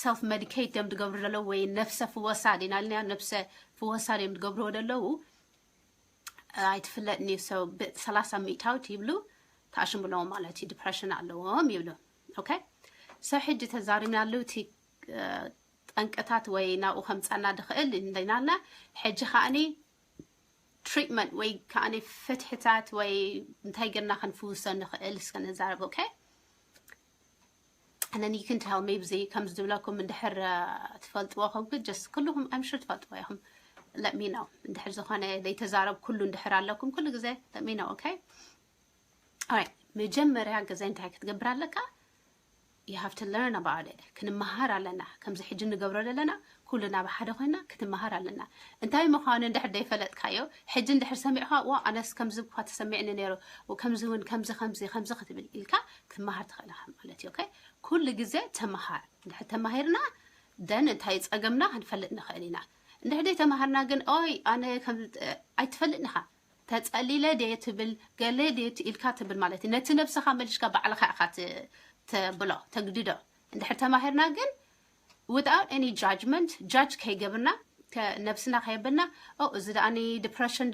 ሰልፍ ሜዲኬት ድዮም ዝገብሩ ዘለዉ ወይ ነፍሰ ፍወሳ ዲና ኢልና ነፍሰ ፍወሳ ድዮም ዝገብርዎ ዘለዉ ኣይትፍለጥን እዩ። ሰው ሰላሳ ሚእታዊት ይብሉ ተኣሽምብለዎም ማለት እዩ። ዲፕረሽን ኣለዎም ይብሉ። ኦኬ፣ ሰው ሕጂ ተዛሪብናሉ እቲ ጠንቅታት ወይ ናብኡ ከምፃና ድኽእል እንዲናልና። ሕጂ ከኣኒ ትሪትመንት ወይ ከኣኒ ፍትሕታት ወይ እንታይ ገርና ክንፍውሶ ንኽእል እስከ ንዛረብ። ኦኬ፣ and then you can tell me ብዚ ከም ዝብለኩም እንድሕር ትፈልጥዎ ከምኩ ጀስት ኩልኹም I'm sure ትፈልጥዎ ኢኹም። Let me know እንድሕር ዝኾነ ዘይተዛረብ ኩሉ እንድሕር ኣለኩም ኩሉ ግዜ let me know። ኦኬ፣ ኦራይት፣ መጀመርያ ግዜ እንታይ ክትገብር ኣለካ? You have to learn about it። ክንመሃር ኣለና። ከምዚ ሕጂ ንገብሮ ዘለና ኩሉ ናብ ሓደ ኮይና ክትመሃር ኣለና። እንታይ ምዃኑ እንድሕር ዘይፈለጥካዮ ሕጂ እንድሕር ሰሚዕካ ዋ ኣነስ ከምዚ እኳ ተሰሚዕኒ ነይሩ ከምዚ እውን ከምዚ ከምዚ ከምዚ ክትብል ኢልካ ክትመሃር ትኽእል ኢኻ ማለት እዩ። ኦኬ፣ ኩሉ ግዜ ተመሃር። እንድሕር ተማሂርና ደን እንታይ ጸገምና ክንፈልጥ ንኽእል ኢና። እንድሕር ዘይተማሃርና ግን ኦይ ኣነ ኣይትፈልጥን ኢኻ ተጸሊለ ድየ ትብል ገለ ድየ ኢልካ ትብል ማለት እዩ። ነቲ ነብስኻ መሊሽካ ባዕልኻ ኢኻ ተብሎ ተግድዶ። እንድሕር ተማሂርና ግን without any judgment ጃጅ ከይገብርና ነብስና ከየብልና ኦ እዚ ደኣኒ ዲፕረሽን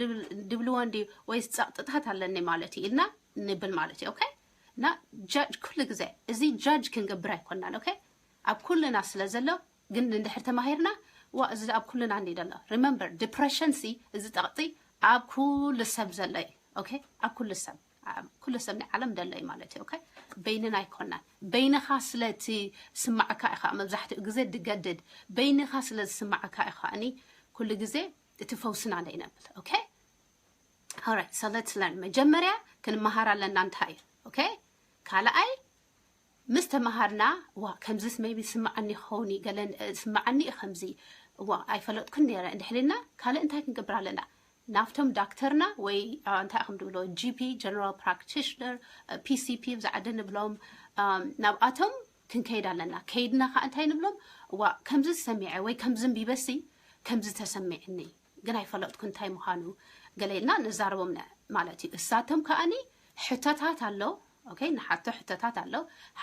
ድብልዎ እንዲ ወይስ ጸቕጥታት ኣለኒ ማለት እዩ ኢልና ንብል ማለት እዩ። ኦኬ፣ እና ጃጅ ኩሉ ግዜ እዚ ጃጅ ክንገብር ኣይኮናን። ኦኬ፣ ኣብ ኩልና ስለ ዘሎ ግን እንድሕር ተማሂርና ዋ እዚ ኣብ ኩልና እንዲ ዘሎ remember ዲፕረሽን ሲ እዚ ጸቕጢ ኣብ ኩሉ ሰብ ዘሎ እዩ። ኦኬ፣ ኣብ ኩሉ ሰብ ኩሉ ሰብ ናይ ዓለም ደሎ እዩ ማለት እዩ። ኦኬ፣ በይንና ኣይኮናን። በይንኻ ስለ እቲ ስማዕካ ኢኻ መብዛሕትኡ ግዜ ድገድድ። በይንኻ ስለ ዝስማዕካ ኢኻ እኒ ኩሉ ግዜ እቲ ፈውስና ደይነብል። ኦኬ፣ alright, so let's learn። መጀመርያ ክንመሃር ኣለና እንታይ እዩ። ኦኬ፣ ካልኣይ ምስ ተመሃርና፣ ዋ፣ ከምዚስ maybe ስምዓኒ ይኸውን እዩ፣ ገለ ስምዓኒ እዩ ከምዚ፣ ዋ፣ ኣይፈለጥኩን ነይረ እንድሕልና ካልእ እንታይ ክንገብር ኣለና? ናብቶም ዳክተርና ወይ እንታይ ከም ድብሎ፣ ጂፒ፣ ጀነራል ፕራክቲሽነር፣ ፒሲፒ ብዛዕደ ንብሎም፣ ናብኣቶም ክንከይድ ኣለና። ከይድና ከዓ እንታይ ንብሎም? ዋ፣ ከምዚ ሰሚዐ ወይ ከምዚ ንቢበሲ ከምዚ ተሰሚዕኒ፣ ግን ኣይፈለጥኩ እንታይ ምዃኑ፣ ገለ ኢልና ንዛረቦም ማለት እዩ። እሳቶም ከዓኒ ሕቶታት ኣሎ። ኦኬ፣ ንሓቶ ሕቶታት ኣሎ።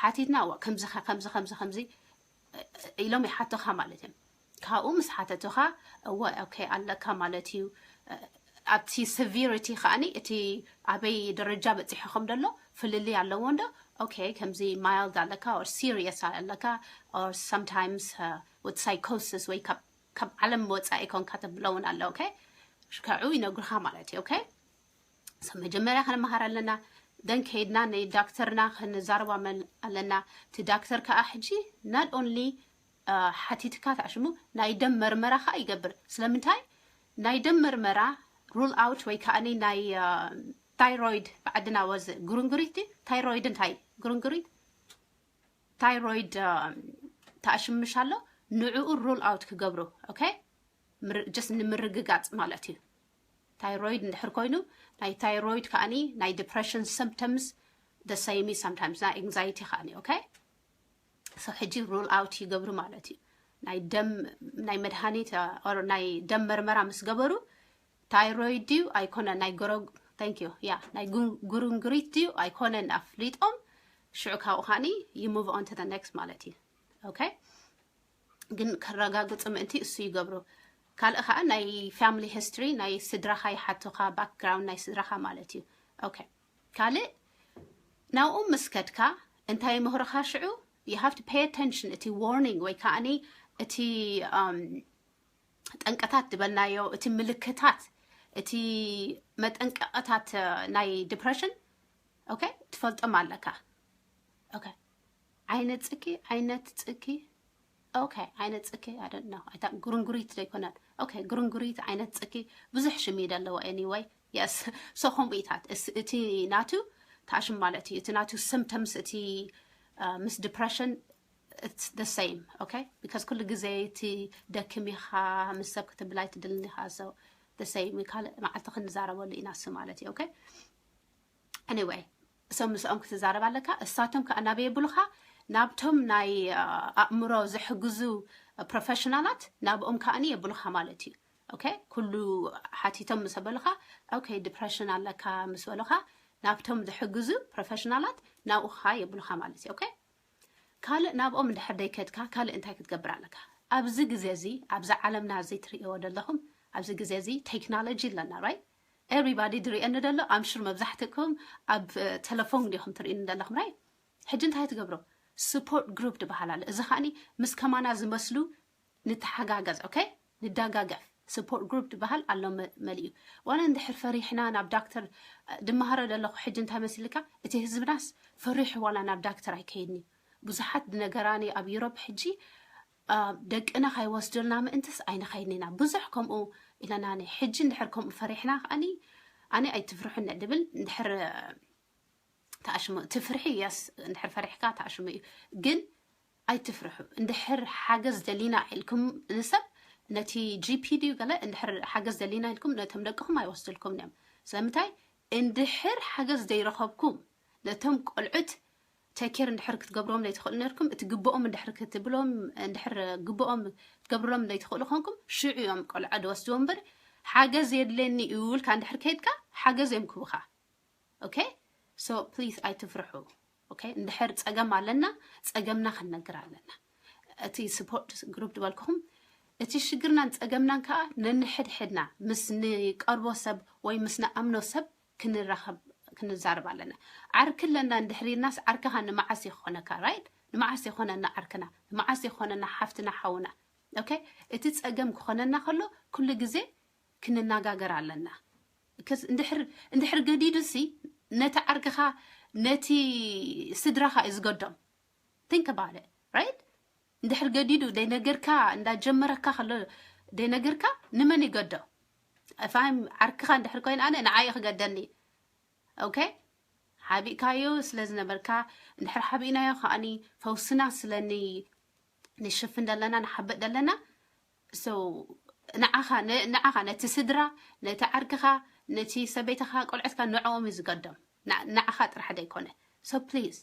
ሓቲትና፣ ዋ፣ ከምዚ ከምዚ ከምዚ ከምዚ ኢሎም ይሓቶኻ ማለት እዮም። ካብኡ ምስ ሓተቱኻ፣ እወ፣ ኦኬ ኣለካ ማለት እዩ። ኣብቲ ሰቪሪቲ ከዓኒ እቲ ኣበይ ደረጃ በፂሑ ከም ደሎ ፍልልይ ኣለዎ እንዶ። ኦኬ፣ ከምዚ ማይልድ ኣለካ or ሲሪየስ ኣለካ or sometimes with psychosis ወይ ካብ ዓለም ወፃኢ ኮንካ ተብሎ እውን ኣሎ። ኦኬ፣ ሽካዑ ይነግሩኻ ማለት እዩ። ኦኬ፣ መጀመርያ ክንመሃር ኣለና። ደን ከይድና ንዳክተርና ክንዛረባ ኣለና። እቲ ዳክተር ከዓ ሕጂ not only ሓቲትካ ተኣሽሙ ናይ ደም መርመራ ከዓ ይገብር። ስለምንታይ ናይ ደም መርመራ ሩል ኣውት ወይ ከዓ ናይ ታይሮይድ ብዓድና ወዝ ጉርንጉሪት ታይሮይድ እንታይ ጉርንጉሪት ታይሮይድ ተኣሽምሽ ኣሎ ንዕኡ ሩል ኣውት ክገብሩ። ኦኬ፣ ጀስት ንምርግጋፅ ማለት እዩ። ታይሮይድ እንድሕር ኮይኑ ናይ ታይሮይድ ከዓኒ ናይ ዲፕሬሽን ሲምፕተምስ ደሰይሚ ሰምታይምስ ናይ ኤንግዛይቲ ከዓኒ። ኦኬ፣ ሰው ሕጂ ሩል ኣውት ይገብሩ ማለት እዩ። ናይ ደም ናይ መድሃኒት ናይ ደም መርመራ ምስ ገበሩ ታይሮይድ ድዩ ኣይኮነ ናይ ጎረግ thank you yeah ናይ ጉርንጉሪት ድዩ ኣይኮነን ኣፍሊጦም ሽዑ ካብኡ ከዓኒ you move on to the next ማለት እዩ። ኦኬ፣ ግን ከረጋግፁ ምእንቲ እሱ ይገብሩ። ካልእ ከዓ ናይ ፋሚሊ ሂስትሪ ናይ ስድራኻ ይሓቱኻ፣ ባክግራውንድ ናይ ስድራኻ ማለት እዩ። ኦኬ፣ ካልእ ናብኡ ምስ ከድካ እንታይ ይምህሩኻ ሽዑ? You have to pay attention። እቲ ዋርኒንግ ወይ ከዓኒ እቲ ጠንቅታት ዝበልናዮ እቲ ምልክታት እቲ መጠንቀቕታት ናይ ዲፕሬሽን ኦኬ ትፈልጦም ኣለካ። ኦኬ፣ ዓይነት ፅኪ ዓይነት ፅኪ ኦኬ፣ ዓይነት ፅኪ ኣደና ኣይታ ጉርንጉሪት ዘይኮነን። ኦኬ፣ ጉርንጉሪት ዓይነት ፅኪ ብዙሕ ሽም እዩ ዘለዎ። Anyway yes፣ so ከምኡ ኢታት እቲ ናቱ ታሽም ማለት እዩ። እቲ ናቱ ሲምፕተምስ እቲ ምስ ዲፕሬሽን it's the same። ኦኬ፣ because ኩሉ ግዜ እቲ ደክም ኢኻ ምስ ሰብ ክትብል ኣይትድልን ኢኻ። So the same ካልእ መዓልቲ ክንዛረበሉ ኢና እሱ ማለት እዩ። ኦኬ፣ anyway እሶም ምስኦም ክትዛረብ ኣለካ። እሳቶም ከዓ ናበይ የብሉኻ? ናብቶም ናይ ኣእምሮ ዝሕግዙ ፕሮፌሽናላት ናብኦም ከዓኒ የብሉኻ ማለት እዩ። ኦኬ፣ ኩሉ ሓቲቶም ምስ በሉኻ ኦኬ ዲፕሬሽን ኣለካ ምስ በሉኻ ናብቶም ዝሕግዙ ፕሮፌሽናላት ናብኡኻ የብሉኻ ማለት እዩ። ኦኬ፣ ካልእ ናብኦም እንድሕር ደይከድካ ካልእ እንታይ ክትገብር ኣለካ? ኣብዚ ግዜ እዚ ኣብዛ ዓለምና እዚ ትርእይዎ ዘለኹም ኣብዚ ግዜ እዚ ቴክኖሎጂ ኣለና right? ኤቭሪባዲ ድርእየኒ ደሎ ኣምሽር መብዛሕትእኩም ኣብ ተለፎን ዲኹም ትርእዩኒ ዘለኹም right? ሕጂ እንታይ ትገብሮ? ስፖርት ግሩፕ ዝበሃል ኣሎ። እዚ ከዓኒ ምስ ከማና ዝመስሉ ንተሓጋገዝ። ኦኬ፣ ንደጋገፍ። ስፖርት ግሩፕ ዝበሃል ኣሎ መሊኡ። ዋላ እንድሕር ፈሪሕና ናብ ዳክተር ድመሃረ ዘለኹ ሕጂ እንታይ መሲልካ? እቲ ህዝብናስ ፈሪሑ ዋላ ናብ ዳክተር ኣይከይድኒ። ብዙሓት ነገራኒ ኣብ ዩሮፕ ሕጂ ደቅና ካይወስዱልና ምእንትስ ኣይንኸይድን ኢና ብዙሕ ከምኡ ኢለናኒ። ሕጂ እንድሕር ከምኡ ፈሪሕና ከኣኒ ኣነ ኣይትፍርሑኒ ድብል እንድሕር ተኣሽሙ እቲ ፍርሒ የስ እንድሕር ፈሪሕካ ተኣሽሙ እዩ። ግን ኣይትፍርሑ። እንድሕር ሓገዝ ደሊና ኢልኩም ንሰብ ነቲ ጂፒ ድዩ ገለ እንድሕር ሓገዝ ደሊና ኢልኩም ነቶም ደቅኹም ኣይወስድልኩም እዮም። ስለምንታይ እንድሕር ሓገዝ ዘይረኸብኩም ነቶም ቆልዑት ቴኬር እንድሕር ክትገብሮም ዘይትኽእሉ ነርኩም እቲ ግብኦም እንድሕር ክትብሎም እንድሕር ግብኦም ክትገብሮም ዘይትኽእሉ ኮንኩም ሽዑ እዮም ቆልዓ ድወስድዎ እምበር ሓገዝ የድለኒ እዩ ኢልካ እንድሕር ከይድካ ሓገዝ እዮም ክቡኻ። ኦኬ so please ኣይትፍርሑ። ኦኬ እንድሕር ፀገም ኣለና ፀገምና ክንነግር ኣለና። እቲ ስፖርት ግሩፕ ዝበልኩኹም እቲ ሽግርናን ፀገምናን ከዓ ነንሕድሕድና ምስ ንቀርቦ ሰብ ወይ ምስ ንኣምኖ ሰብ ክንራኸብ ክንዛረብ ኣለና። ዓርኪ ኣለና እንድሕር ኢልናስ ዓርክኻ ንመዓስ ይኾነካ right? ንመዓስ ይኾነና ዓርክና ንመዓስ ይኾነና ሓፍትና ሓውና። ኦኬ እቲ ፀገም ክኾነና ከሎ ኩሉ ግዜ ክንነጋገር ኣለና። እንድሕር ገዲዱ ሲ ነቲ ዓርክኻ ነቲ ስድራኻ እዩ ዝገዶም። Think about it, right? እንድሕር ገዲዱ ደይነገርካ እንዳጀመረካ ከሎ ደይነገርካ ንመን ይገዶ? እፋም ዓርክኻ እንድሕር ኮይኑ ኣነ ንዓይ ክገደኒ። ኦኬ ሓቢእካዮ ስለ ዝነበርካ እንድሕር ሓቢእናዮ ከዓኒ ፈውስና ስለኒ ንሽፍን ደለና ንሓብእ ደለና። So ንዓኻ ንዓኻ ነቲ ስድራ ነቲ ዓርክኻ ነቲ ሰበይትኻ ቆልዕትካ ንዕኦም እዩ ዝገዶም። ንዓኻ ጥራሕ ደይኮነ። So please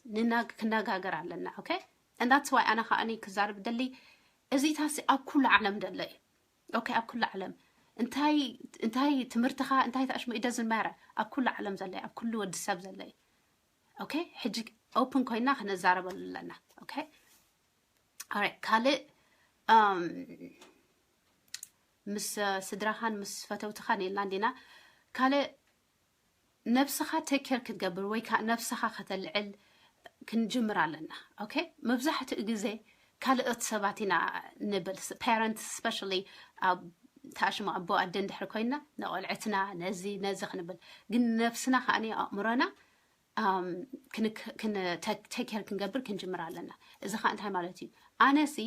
ክነጋገር ኣለና። Okay? And that's why ኣነ ከዓኒ ክዛርብ ደሊ እዚታሲ ኣብ ኩሉ ዓለም ደሎ እዩ። Okay? ኣብ ኩሉ ዓለም እንታይ እንታይ ትምህርትኻ እንታይ ተኣሽሙ it doesn't matter። ኣብ ኩሉ ዓለም ዘሎ ኣብ ኩሉ ወዲ ሰብ ዘሎ። Okay? ሕጂ open ኮይና ክነዛረበሉ ኣለና። Okay? Alright. ካልእ ምስ ስድራኻን ምስ ፈተውትኻን የልና እንዲና ካልእ ነብስኻ take care ክትገብር ወይ ከዓ ነብስኻ ከተልዕል ክንጅምር ኣለና። Okay? መብዛሕትኡ ግዜ ካልኦት ሰባት ኢና ንብል። Parents especially ተኣሽሙ ኣቦ ኣደ እንድሕር ኮይና ንቆልዕትና ነዚ ነዚ ክንብል ግን ነብስና ከዓ ኣእምሮና take care ክንገብር ክንጅምር ኣለና። እዚ ከዓ እንታይ ማለት እዩ? ኣነሲ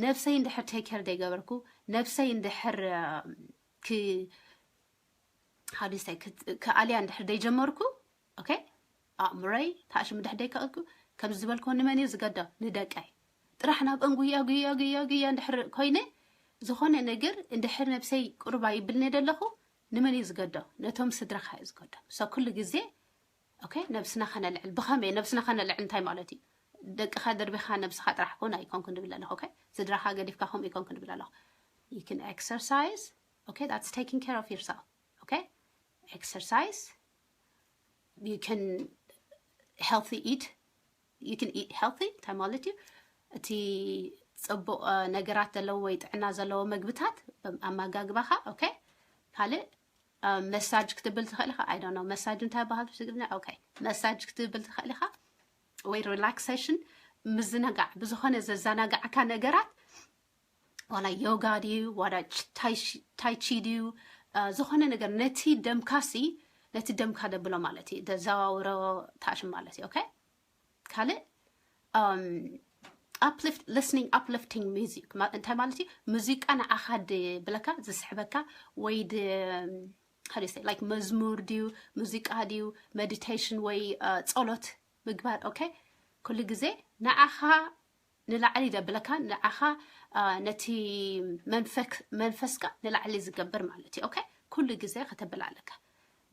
ነብሰይ እንድሕር take care ደይገበርኩ ነብሰይ እንድሕር ክኣልያ እንድሕር ደይጀመርኩ okay ኣእምሮይ ተኣሽሙ እንድሕር ደይከኣልኩ ከምዚ ዝበልክዎ ንመን እዩ ዝገዶ? ንደቀይ ጥራሕ ናብኦም ጉያ ጉያ ጉያ ጉያ እንድሕር ኮይነ ዝኾነ ነገር እንድሕር ነብሰይ ቁሩብ ኣይብልኒ ደለኹ ንመን እዩ ዝገዶ? ነቶም ስድራኻ እዩ ዝገዶ። So ኩሉ ግዜ okay ነብስና ከነልዕል ብኸመይ ነብስና ከነልዕል እንታይ ማለት እዩ? ደቅኻ ደርቢኻ ነብስኻ ጥራሕ ኮን ኣይኮንኩን ድብል ኣለኹ። Okay ስድራኻ ገዲፍካ ከምኡ ይኮንኩን ድብል ኣለኹ። You can exercise. Okay that's taking care of yourself. Okay exercise. You can healthy eat. You can eat healthy እንታይ ማለት እዩ? እቲ ፅቡቅ ነገራት ዘለዎ ወይ ጥዕና ዘለዎ መግብታት ኣመጋግባኻ። Okay ካልእ መሳጅ ክትብል ትኽእል ኢኻ። I don't know መሳጅ እንታይ በሃል ትግርኛ? Okay መሳጅ ክትብል ትኽእል ኢኻ ወይ relaxation ምዝንጋዕ ብዝኾነ ዘዘናጋዕካ ነገራት ዋላ ዮጋ ድዩ ዋላ ታይቺ ድዩ ዝኾነ ነገር ነቲ ደምካሲ ነቲ ደምካ ደብሎ ማለት እዩ ዘዘዋውሮ ታሽም ማለት እዩ። Okay ካልእ uplift listening uplifting music እንታይ ማለት እዩ? ሙዚቃ ንዓኻ ድብለካ ዝስሕበካ ወይ like መዝሙር ድዩ ሙዚቃ ድዩ meditation ወይ ጸሎት ምግባር። Okay ኩሉ ግዜ ንዓኻ ንላዕሊ ደብለካ ንዓኻ ነቲ መንፈስካ ንላዕሊ ዝገብር ማለት እዩ። Okay ኩሉ ግዜ ከተብል ኣለካ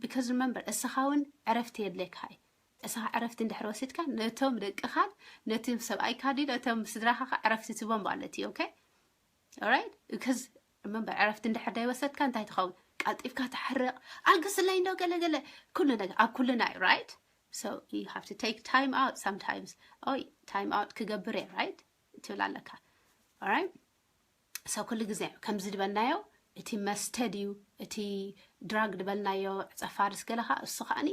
because remember እስኻ እውን ዕረፍቲ የድልየካ እዩ። እስኻ ዕረፍቲ እንድሕር ወሲድካ ነቶም ደቅኻን ነቲ ሰብኣይካ ድዩ ነቶም ስድራኻ ዕረፍቲ ትቦም ማለት እዩ። Okay alright because remember ዕረፍቲ እንድሕር ደይወሰድካ እንታይ ትኸውን? ቀልጢፍካ ትሓርቕ ኣግስለይ እንዶ ገለገለ ኩሉ ነገር ኣብ ኩልና እዩ። Right so you have to take time out sometimes. Oh time out ክገብር እየ right ትብል ኣለካ። Alright so ኩሉ ግዜ ከምዚ ዝበልናዮ እቲ መስተ ድዩ እቲ ድራግ ዝበልናዮ ዕፀፋርስ ገለካ እሱ ከዓኒ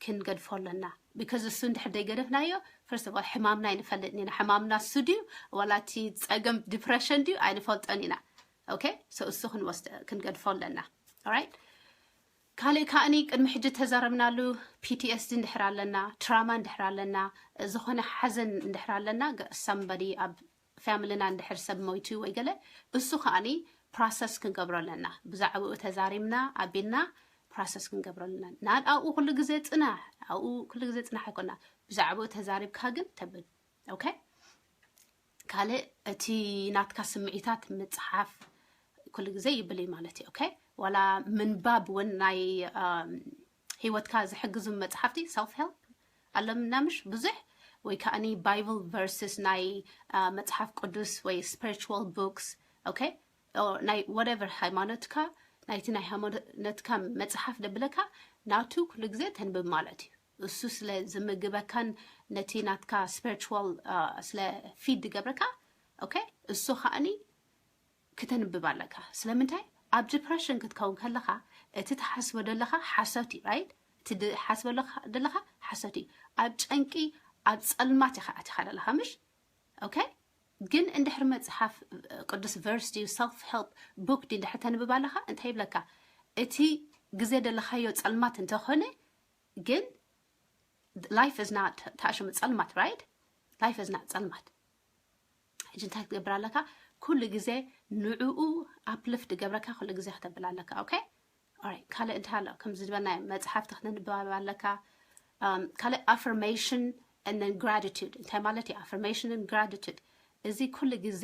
ክንገድፎ ኣለና። Because እሱ እንድሕር ደይገደፍናዮ first of all ሕማምና ኣይንፈልጥን ኢና። ሕማምና እሱ ድዩ ዋላ እቲ ፀገም depression ድዩ ኣይንፈልጦን ኢና። Okay so እሱ ክንወስደ ክንገድፎ ኣለና። Alright ካልእ ከዓኒ ቅድሚ ሕጂ ተዛረብናሉ PTSD እንድሕር ኣለና trauma እንድሕር ኣለና ዝኾነ ሓዘን እንድሕር ኣለና somebody ኣብ family ና እንድሕር ሰብ ሞይቱ ወይ ገለ እሱ ከዓኒ process ክንገብሮ ኣለና። ብዛዕባኡ ተዛሪብና ኣቢልና process ክንገብሮ ኣለና። Not ኣብኡ ኩሉ ግዜ ፅናሕ ኣብኡ ኩሉ ግዜ ፅናሕ ኣይኮና ብዛዕባኡ ተዛሪብካ ግን ተብል። Okay ካልእ እቲ ናትካ ስምዒታት ምፅሓፍ ኩሉ ግዜ ይብል እዩ ማለት እዩ። Okay ዋላ ምንባብ እውን ናይ ሂወትካ ዝሕግዙ መፅሓፍቲ self help ኣለምና ምሽ ብዙሕ ወይ ከዓኒ Bible verses ናይ መፅሓፍ ቅዱስ ወይ spiritual books okay ናይ whatever ሃይማኖትካ ናይቲ ናይ ሃይማኖትካ መፅሓፍ ደብለካ ናቱ ኩሉ ግዜ ተንብብ ማለት እዩ። እሱ ስለ ዝምግበካን ነቲ ናትካ spiritual ስለ feed ዝገብረካ okay እሱ ከዓኒ ክተንብብ ኣለካ። ስለምንታይ ኣብ depression ክትከውን ከለኻ እቲ ትሓስቦ ዘለኻ ሓሶት እዩ right? እቲ ትሓስቦ ዘለኻ ሓሶት እዩ። ኣብ ጨንቂ ኣብ ፀልማት ኢኻ ኣቲኻ ዘለኻ ምሽ okay? ግን እንድሕር መፅሓፍ ቅዱስ verse ድዩ self help book ድዩ እንድሕር ተንብብ ኣለኻ እንታይ ይብለካ? እቲ ግዜ ዘለኻዮ ፀልማት እንተኾነ ግን Life is not ተኣሽሙ ጸልማት right? Life is not ጸልማት። ሕጂ እንታይ ክትገብር ኣለካ? ኩሉ ግዜ ንዕኡ uplift ገብረካ ኩሉ ግዜ ክተብል ኣለካ። Okay? Alright፣ ካልእ እንታይ ኣሎ? ከምዚ ዝበልና መጽሓፍቲ ክነንብብ ኣለካ። Um, ካልእ affirmation and then gratitude። እንታይ ማለት እዩ affirmation and gratitude? እዚ ኩሉ ግዜ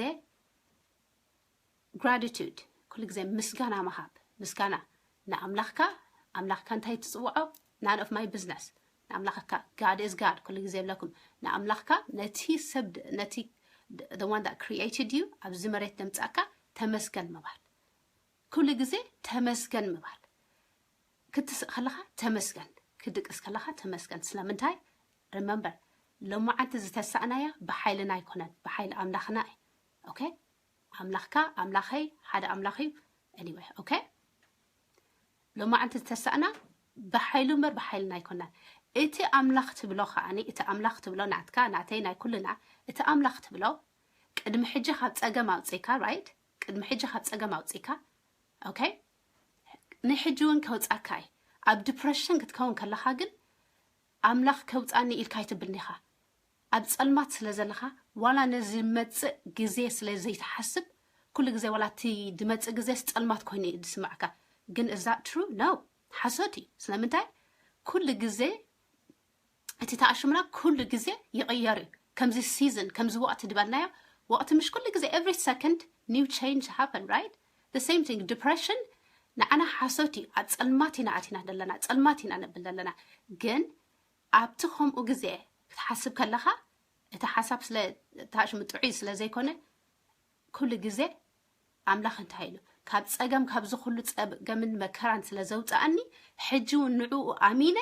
gratitude፣ ኩሉ ግዜ ምስጋና ምሃብ። ምስጋና ንኣምላኽካ። ኣምላኽካ እንታይ ትጽውዖ? None of my business። ንኣምላኽካ፣ God is God ኩሉ ግዜ ይብለኩም። ንኣምላኽካ፣ ነቲ ሰብ፣ ነቲ the one that created you፣ ኣብዚ መሬት ዘምጻእካ ተመስገን ምባል። ኩሉ ግዜ ተመስገን ምባል። ክትስእ ከለኻ ተመስገን፣ ክድቅስ ከለኻ ተመስገን። ስለምንታይ? Remember፣ ሎማዓንቲ ዝተሳእናያ ብሓይልና ኣይኮነን፣ ብሓይሊ ኣምላኽና እዩ። Okay? ኣምላኽካ ኣምላኸይ ሓደ ኣምላኽ እዩ። Anyway, okay? ሎማዓንቲ ዝተሳእና ብሓይሉ እምበር ብሓይልና ኣይኮናን። እቲ ኣምላኽ ትብሎ ከዓኒ፣ እቲ ኣምላኽ ትብሎ ናትካ፣ ናተይ፣ ናይ ኩልና፣ እቲ ኣምላኽ ትብሎ ቅድሚ ሕጂ ካብ ጸገም ኣውጺእካ፣ right? ቅድሚ ሕጂ ካብ ጸገም ኣውጺእካ፣ okay? ንሕጂ እውን ከውጻካ እዩ። ኣብ depression ክትከውን ከለኻ ግን ኣምላኽ ከውጻኒ ኢልካ ኣይትብልኒ ኢኻ። ኣብ ጸልማት ስለ ዘለኻ፣ ዋላ ነዚ ዝመጽእ ግዜ ስለ ዘይትሓስብ፣ ኩሉ ግዜ ዋላ እቲ ዝመጽእ ግዜስ ጸልማት ኮይኑ እዩ ዝስምዓካ። ግን is that true? No፣ ሓሶት እዩ። ስለምንታይ? ኩሉ ግዜ እቲ ተኣሽሙና ኩሉ ግዜ ይቕየር እዩ። ከምዚ season፣ ከምዚ ወቕቲ ዝበልናዮ ወቕቲ፣ ምሽ ኩሉ ግዜ every second new change happen, right? The same thing depression፣ ንዓና ሓሶት እዩ። ኣብ ጸልማት ኢና ኣቲና ዘለና፣ ጸልማት ኢና ነብል ዘለና። ግን ኣብቲ ከምኡ ግዜ ክትሓስብ ከለኻ፣ እቲ ሓሳብ ስለ፣ ተኣሽሙ ጥዑይ ስለ ዘይኮነ፣ ኩሉ ግዜ ኣምላኽ እንታይ ኢሉ? ካብ ጸገም፣ ካብዚ ኩሉ ጸገምን መከራን ስለ ዘውጽኣኒ፣ ሕጂ እውን ንዕኡ ኣሚነ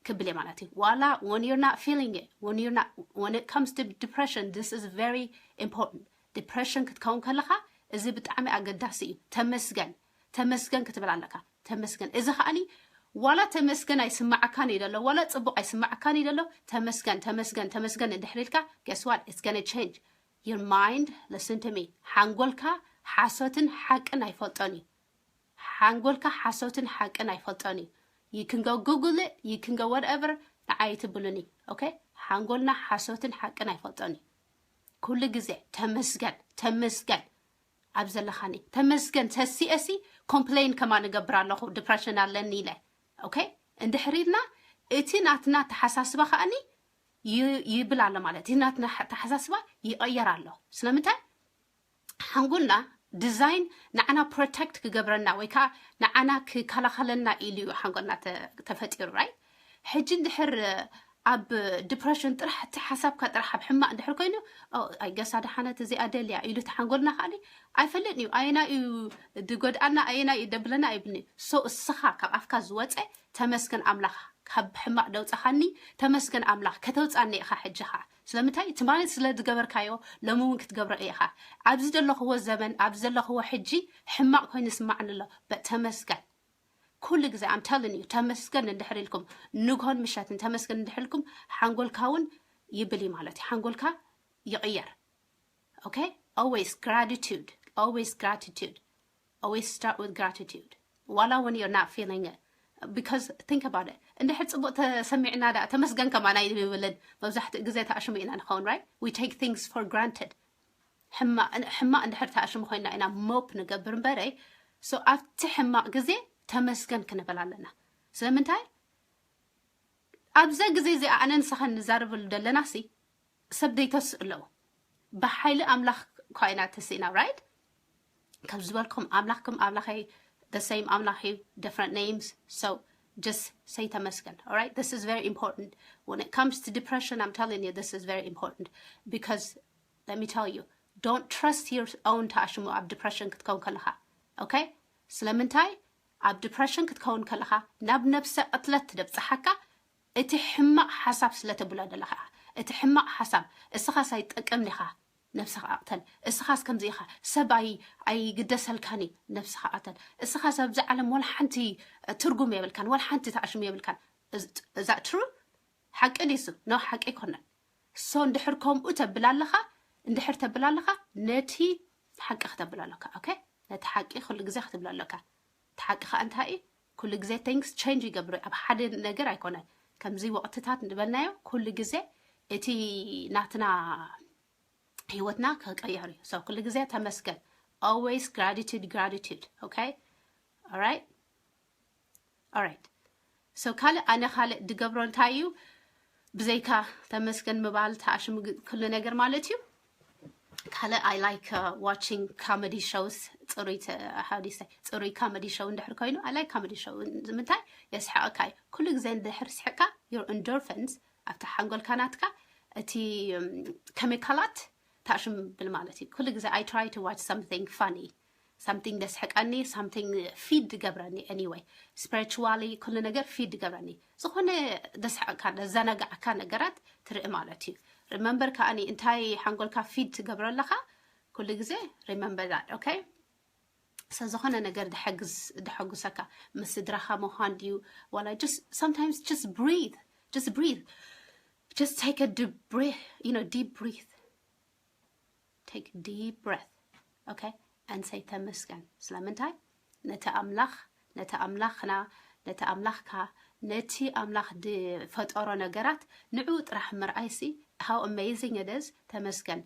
ክብል እየ ማለት እዩ። ዋላ when you're not feeling it, when you're not, when it comes to depression, this is very important. Depression ክትከውን ከለኻ፣ እዚ ብጣዕሚ ኣገዳሲ እዩ። ተመስገን፣ ተመስገን ክትብል ኣለካ። ተመስገን። እዚ ከዓኒ ዋላ ተመስገን ኣይስምዓካን እዩ ዘሎ፣ ዋላ ጽቡቕ ኣይስምዓካን እዩ ዘሎ፣ ተመስገን፣ ተመስገን፣ ተመስገን እንድሕር ኢልካ፣ guess what? It's gonna change. Your mind, listen to me. ሓንጎልካ ሓሶትን ሓቅን ኣይፈልጦን እዩ። ሓንጎልካ ሓሶትን ሓቅን ኣይፈልጦን እዩ። You can go Google it, you can go whatever፣ ንዓይ ኣይትብሉኒ። Okay? ሓንጎልና ሓሶትን ሓቅን ኣይፈልጦን እዩ። ኩሉ ግዜ ተመስገን፣ ተመስገን ኣብ ዘለኻኒ። ተመስገን፣ ተሲኤሲ complain ከማን እገብር ኣለኹ፣ depression ኣለኒ ኢለ። Okay? እንድሕር ኢልና፣ እቲ ናትና ተሓሳስባ ከኣኒ ይ-፣ ይብል ኣሎ ማለት፣ እቲ ናትና ተሓሳስባ ይቐየር ኣሎ። ስለምንታይ? ሓንጎልና design ንዓና protect ክገብረና ወይ ከዓ ንዓና ክከላኸለና ኢሉ እዩ ሓንጎልና ተ-፣ ተፈጢሩ፣ right? ሕጂ እንድሕር ኣብ depression ጥራሕ፣ እቲ ሓሳብካ ጥራሕ ኣብ ሕማቕ እንድሕር ኮይኑ፣ "ኦ፣ ኣይ ገሳ ደሓነት እዚኣ ደልያ" ኢሉ እቲ ሓንጎልና ከኣኒ ኣይፈልጥን እዩ። ኣየና እዩ ዝጎድኣና፣ ኣየና እዩ ደብለና ኣይብልን እዩ። So እስኻ ካብ ኣፍካ ዝወፀ "ተመስገን ኣምላኽ፣ ካብ ሕማቕ ደውፃኻኒ፣ ተመስገን ኣምላኽ" ከተውፃኒ ኢኻ ሕጂ ኸዓ። ስለምንታይ? ትማሊ ስለ ዝገበርካዮ ሎሚ እውን ክትገብሮ ኢኻ። ኣብዚ ዘለኽዎ ዘመን፣ ኣብዚ ዘለኽዎ ሕጂ ሕማቕ ኮይኑ ይስማዓኒ ኣሎ። But ተመስገን። ኩሉ ግዜ I'm telling you፣ ተመስገን እንድሕር ኢልኩም፣ ንግሆን ምሸትን ተመስገን እንድሕር ኢልኩም፣ ሓንጎልካ እውን ይብል እዩ ማለት እዩ። ሓንጎልካ ይቕየር። Okay? Always gratitude. Always gratitude. Always start with gratitude. ዋላ when you're not feeling it. Because think about it. እንድሕር ጽቡቕ ተሰሚዕና ደኣ ተመስገን ከማን ኣይንብልን። መብዛሕትኡ ግዜ ተኣሽሙ ኢና ንኸውን፣ right? We take things for granted. ሕማቕ፣ ሕማቕ እንድሕር ተኣሽሙ ኮይና ኢና ሞፕ ንገብር እምበረይ። So ኣብቲ ሕማቕ ግዜ ተመስገን ክንብል ኣለና። ስለምንታይ? ኣብዛ ግዜ እዚኣ ኣነ ንስኻን ንዛረበሉ ዘለና ሲ፣ ሰብ ዘይተስእ ኣለዉ። ብሓይሊ ኣምላኽ እኳ ኢና ተስኢና፣ right? ከም ዝበልኩም ኣምላኽኩም ኣምላኸይ፣ the same ኣምላኽ እዩ፣ different names. So just say ተመስገን, alright? This is very important. When it comes to depression, I'm telling you, this is very important. Because let me tell you, don't trust your own ተኣሽሙ ኣብ depression ክትከውን ከለኻ። Okay? ስለምንታይ? ኣብ depression ክትከውን ከለኻ ናብ ነብሰ ቅትለት ትደብጽሓካ። እቲ ሕማቕ ሓሳብ ስለ ተብሎ ዘለኻ፣ እቲ ሕማቕ ሓሳብ፣ እስኻስ ኣይትጠቅምን ኢኻ፣ ነብስኻ ኣቕተል፣ እስኻስ ከምዚ ኢኻ፣ ሰብ ኣይ-፣ ኣይግደሰልካን እዩ፣ ነብስኻ ኣቕተል፣ እስኻስ ኣብዚ ዓለም ወላ ሓንቲ ትርጉም የብልካን፣ ወላ ሓንቲ ተኣሽሙ የብልካን። Is-፣ is that true? ሓቂ ድዩ እሱ? No፣ ሓቂ ኣይኮነን። So እንድሕር ከምኡ ተብል ኣለኻ፣ እንድሕር ተብል ኣለኻ፣ ነቲ ሓቂ ክተብል ኣለካ። Okay? ነቲ ሓቂ ኩሉ ግዜ ክትብል ኣለካ። እቲ ሓቂ ኸኣ እንታይ እዩ? ኩሉ ግዜ things change ይገብሩ። ኣብ ሓደ ነገር ኣይኮነን። ከምዚ ወቕትታት እንበልናዮ ኩሉ ግዜ እቲ ናትና ህይወትና ክቀየር እዩ። So ኩሉ ግዜ ተመስገን። Always gratitude, gratitude. Okay? Alright? Alright. So ካልእ ኣነ ካልእ ድገብሮ እንታይ እዩ? ብዘይካ ተመስገን ምባል ተኣሽሙ ግ- ኩሉ ነገር ማለት እዩ። ካልእ I like uh, watching comedy shows. ጽሩይ ተ- how do you say? ጽሩይ comedy show እንድሕር ኮይኑ I like comedy show። ምንታይ የስሕቐካ እዩ። ኩሉ ግዜ እንድሕር ስሕቕካ your endorphins ኣብቲ ሓንጎልካ ናትካ እቲ ኬሚካላት ታሽም ብል ማለት እዩ። ኩሉ ግዜ I try to watch something funny, something ደስሕቀኒ፣ something feed ገብረኒ። Anyway, spiritually ኩሉ ነገር feed ገብረኒ። ዝኾነ ደስሕቀካ ደዘናግዓካ ነገራት ትርኢ ማለት እዩ። Remember ከኣኒ እንታይ ሓንጎልካ feed ትገብሮ ኣለኻ ኩሉ ግዜ remember that, okay? So ዝኾነ ነገር ድሐግዝ ድሐጉሰካ ምስ ስድራኻ ምዃን ድዩ ዋላ just sometimes just breathe, just breathe, just take a deep breath, you know, deep breath, take deep breath, okay, and say ተመስገን። ስለምንታይ? ነቲ ኣምላኽ ነቲ ኣምላኽና ነቲ ኣምላኽካ ነቲ ኣምላኽ ዝፈጠሮ ነገራት ንዑ ጥራሕ ምርኣይሲ how amazing it is። ተመስገን።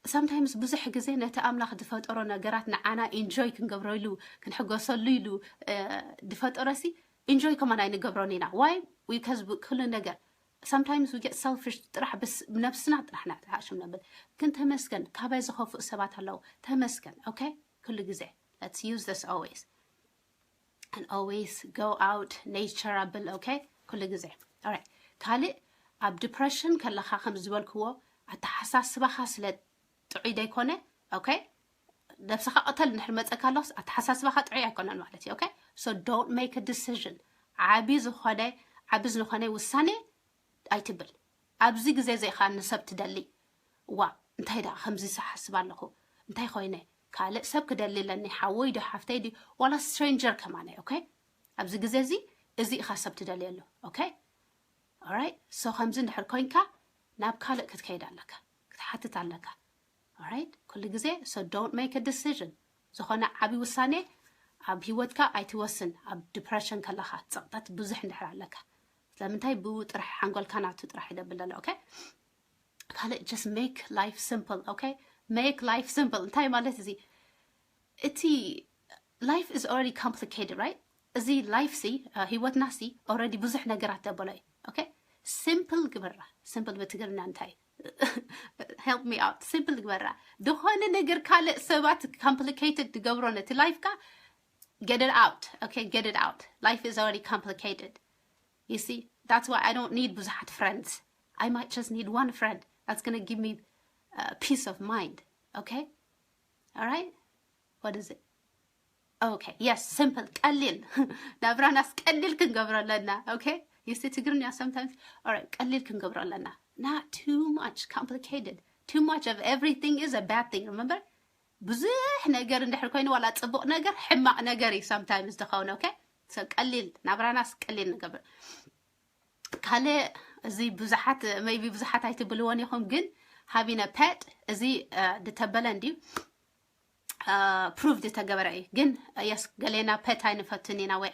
Sometimes ብዙሕ ግዜ ነቲ ኣምላኽ ዝፈጠሮ ነገራት ንዓና ኢንጆይ ክንገብረሉ ክንሕጎሰሉ ኢሉ ዝፈጠረሲ ኢንጆይ ከማን ኣይንገብሮን ኢና። Why? Because ኩሉ ነገር sometimes we get selfish ጥራሕ ብስ ነብስና ጥራሕ ንሓሽም ነብል። ግን ተመስገን ካባይ ዝኸፍኡ ሰባት ኣለዉ። ተመስገን። Okay? ኩሉ ግዜ let's use this always and always go out nature ኣብል። Okay? ኩሉ ግዜ። Alright. ካልእ ኣብ depression ከለኻ ከም ዝበልክዎ ኣተሓሳስባኻ ስለ ጥዑይ ዘይኮነ okay? ነብስኻ ቅተል እንድሕር መፀካ ኣለስ ኣተሓሳስባኻ ጥዑይ ኣይኮነን ማለት እዩ። Okay? So don't make a decision። ዓቢ ዝኾነ ዓቢ ዝኾነ ውሳኔ ኣይትብል። ኣብዚ ግዜ እዚ ኢኻ ንሰብ ትደሊ። ዋ እንታይ ደኣ ከምዚ ሓስብ ኣለኹ፣ እንታይ ኮይነ፣ ካልእ ሰብ ክደሊ ኣለኒ፣ ሓወይ ዶ ሓፍተይ ዲ ዋላ stranger ከማነ። Okay? ኣብዚ ግዜ እዚ እዚ ኢኻ ሰብ ትደልየሉ። Okay? Alright? So ከምዚ እንድሕር ኮይንካ ናብ ካልእ ክትከይድ ኣለካ፣ ክትሓትት ኣለካ። Alright? ኩሉ ግዜ so don't make a decision። ዝኾነ ዓቢ ውሳኔ ኣብ ህይወትካ ኣይትወስን። ኣብ depression ከለኻ ጸቕጠት ብዙሕ እንድሕር ኣለካ ስለምንታይ ብኡ ጥራሕ ሓንጎልካ ናቱ ጥራሕ ይደብል ዘሎ። Okay? ካልእ just make life simple። Okay? Make life simple እንታይ ማለት እዚ? እቲ life is already complicated, right? እዚ life ሲ ህይወትና ሲ already ብዙሕ ነገራት ደበሎ እዩ። Okay? Simple ግበራ። Simple ብትግርኛ እንታይ? Help me out. Simple ግበራ። ዝኾነ ነገር ካልእ ሰባት complicated ትገብሮ ነቲ life ካ get it out. Okay? Get it out. Life is already complicated. You see? That's why I don't need ብዙሓት friends. I might just need one friend that's gonna give me uh, peace of mind. Okay? Alright? What is it? Okay, yes, simple. ቀሊል ናብራናስ ቀሊል ክንገብሮ ኣለና። Okay? You see ትግርኛ sometimes. Alright, ቀሊል ክንገብሮ ኣለና። Not too much complicated. Too much of everything is a bad thing. Remember? ብዙሕ ነገር እንድሕር ኮይኑ ዋላ ጽቡቕ ነገር ሕማቕ ነገር እዩ sometimes ዝኸውን። Okay? So ቀሊል ናብራናስ ቀሊል ንገብር። ካልእ እዚ ብዙሓት maybe ብዙሓት ኣይትብልዎን ኢኹም ግን having a pet እዚ ድተበለ እንድዩ prove ዝተገበረ እዩ። ግን yes ገሌና pet ኣይንፈትን ኢና ወይ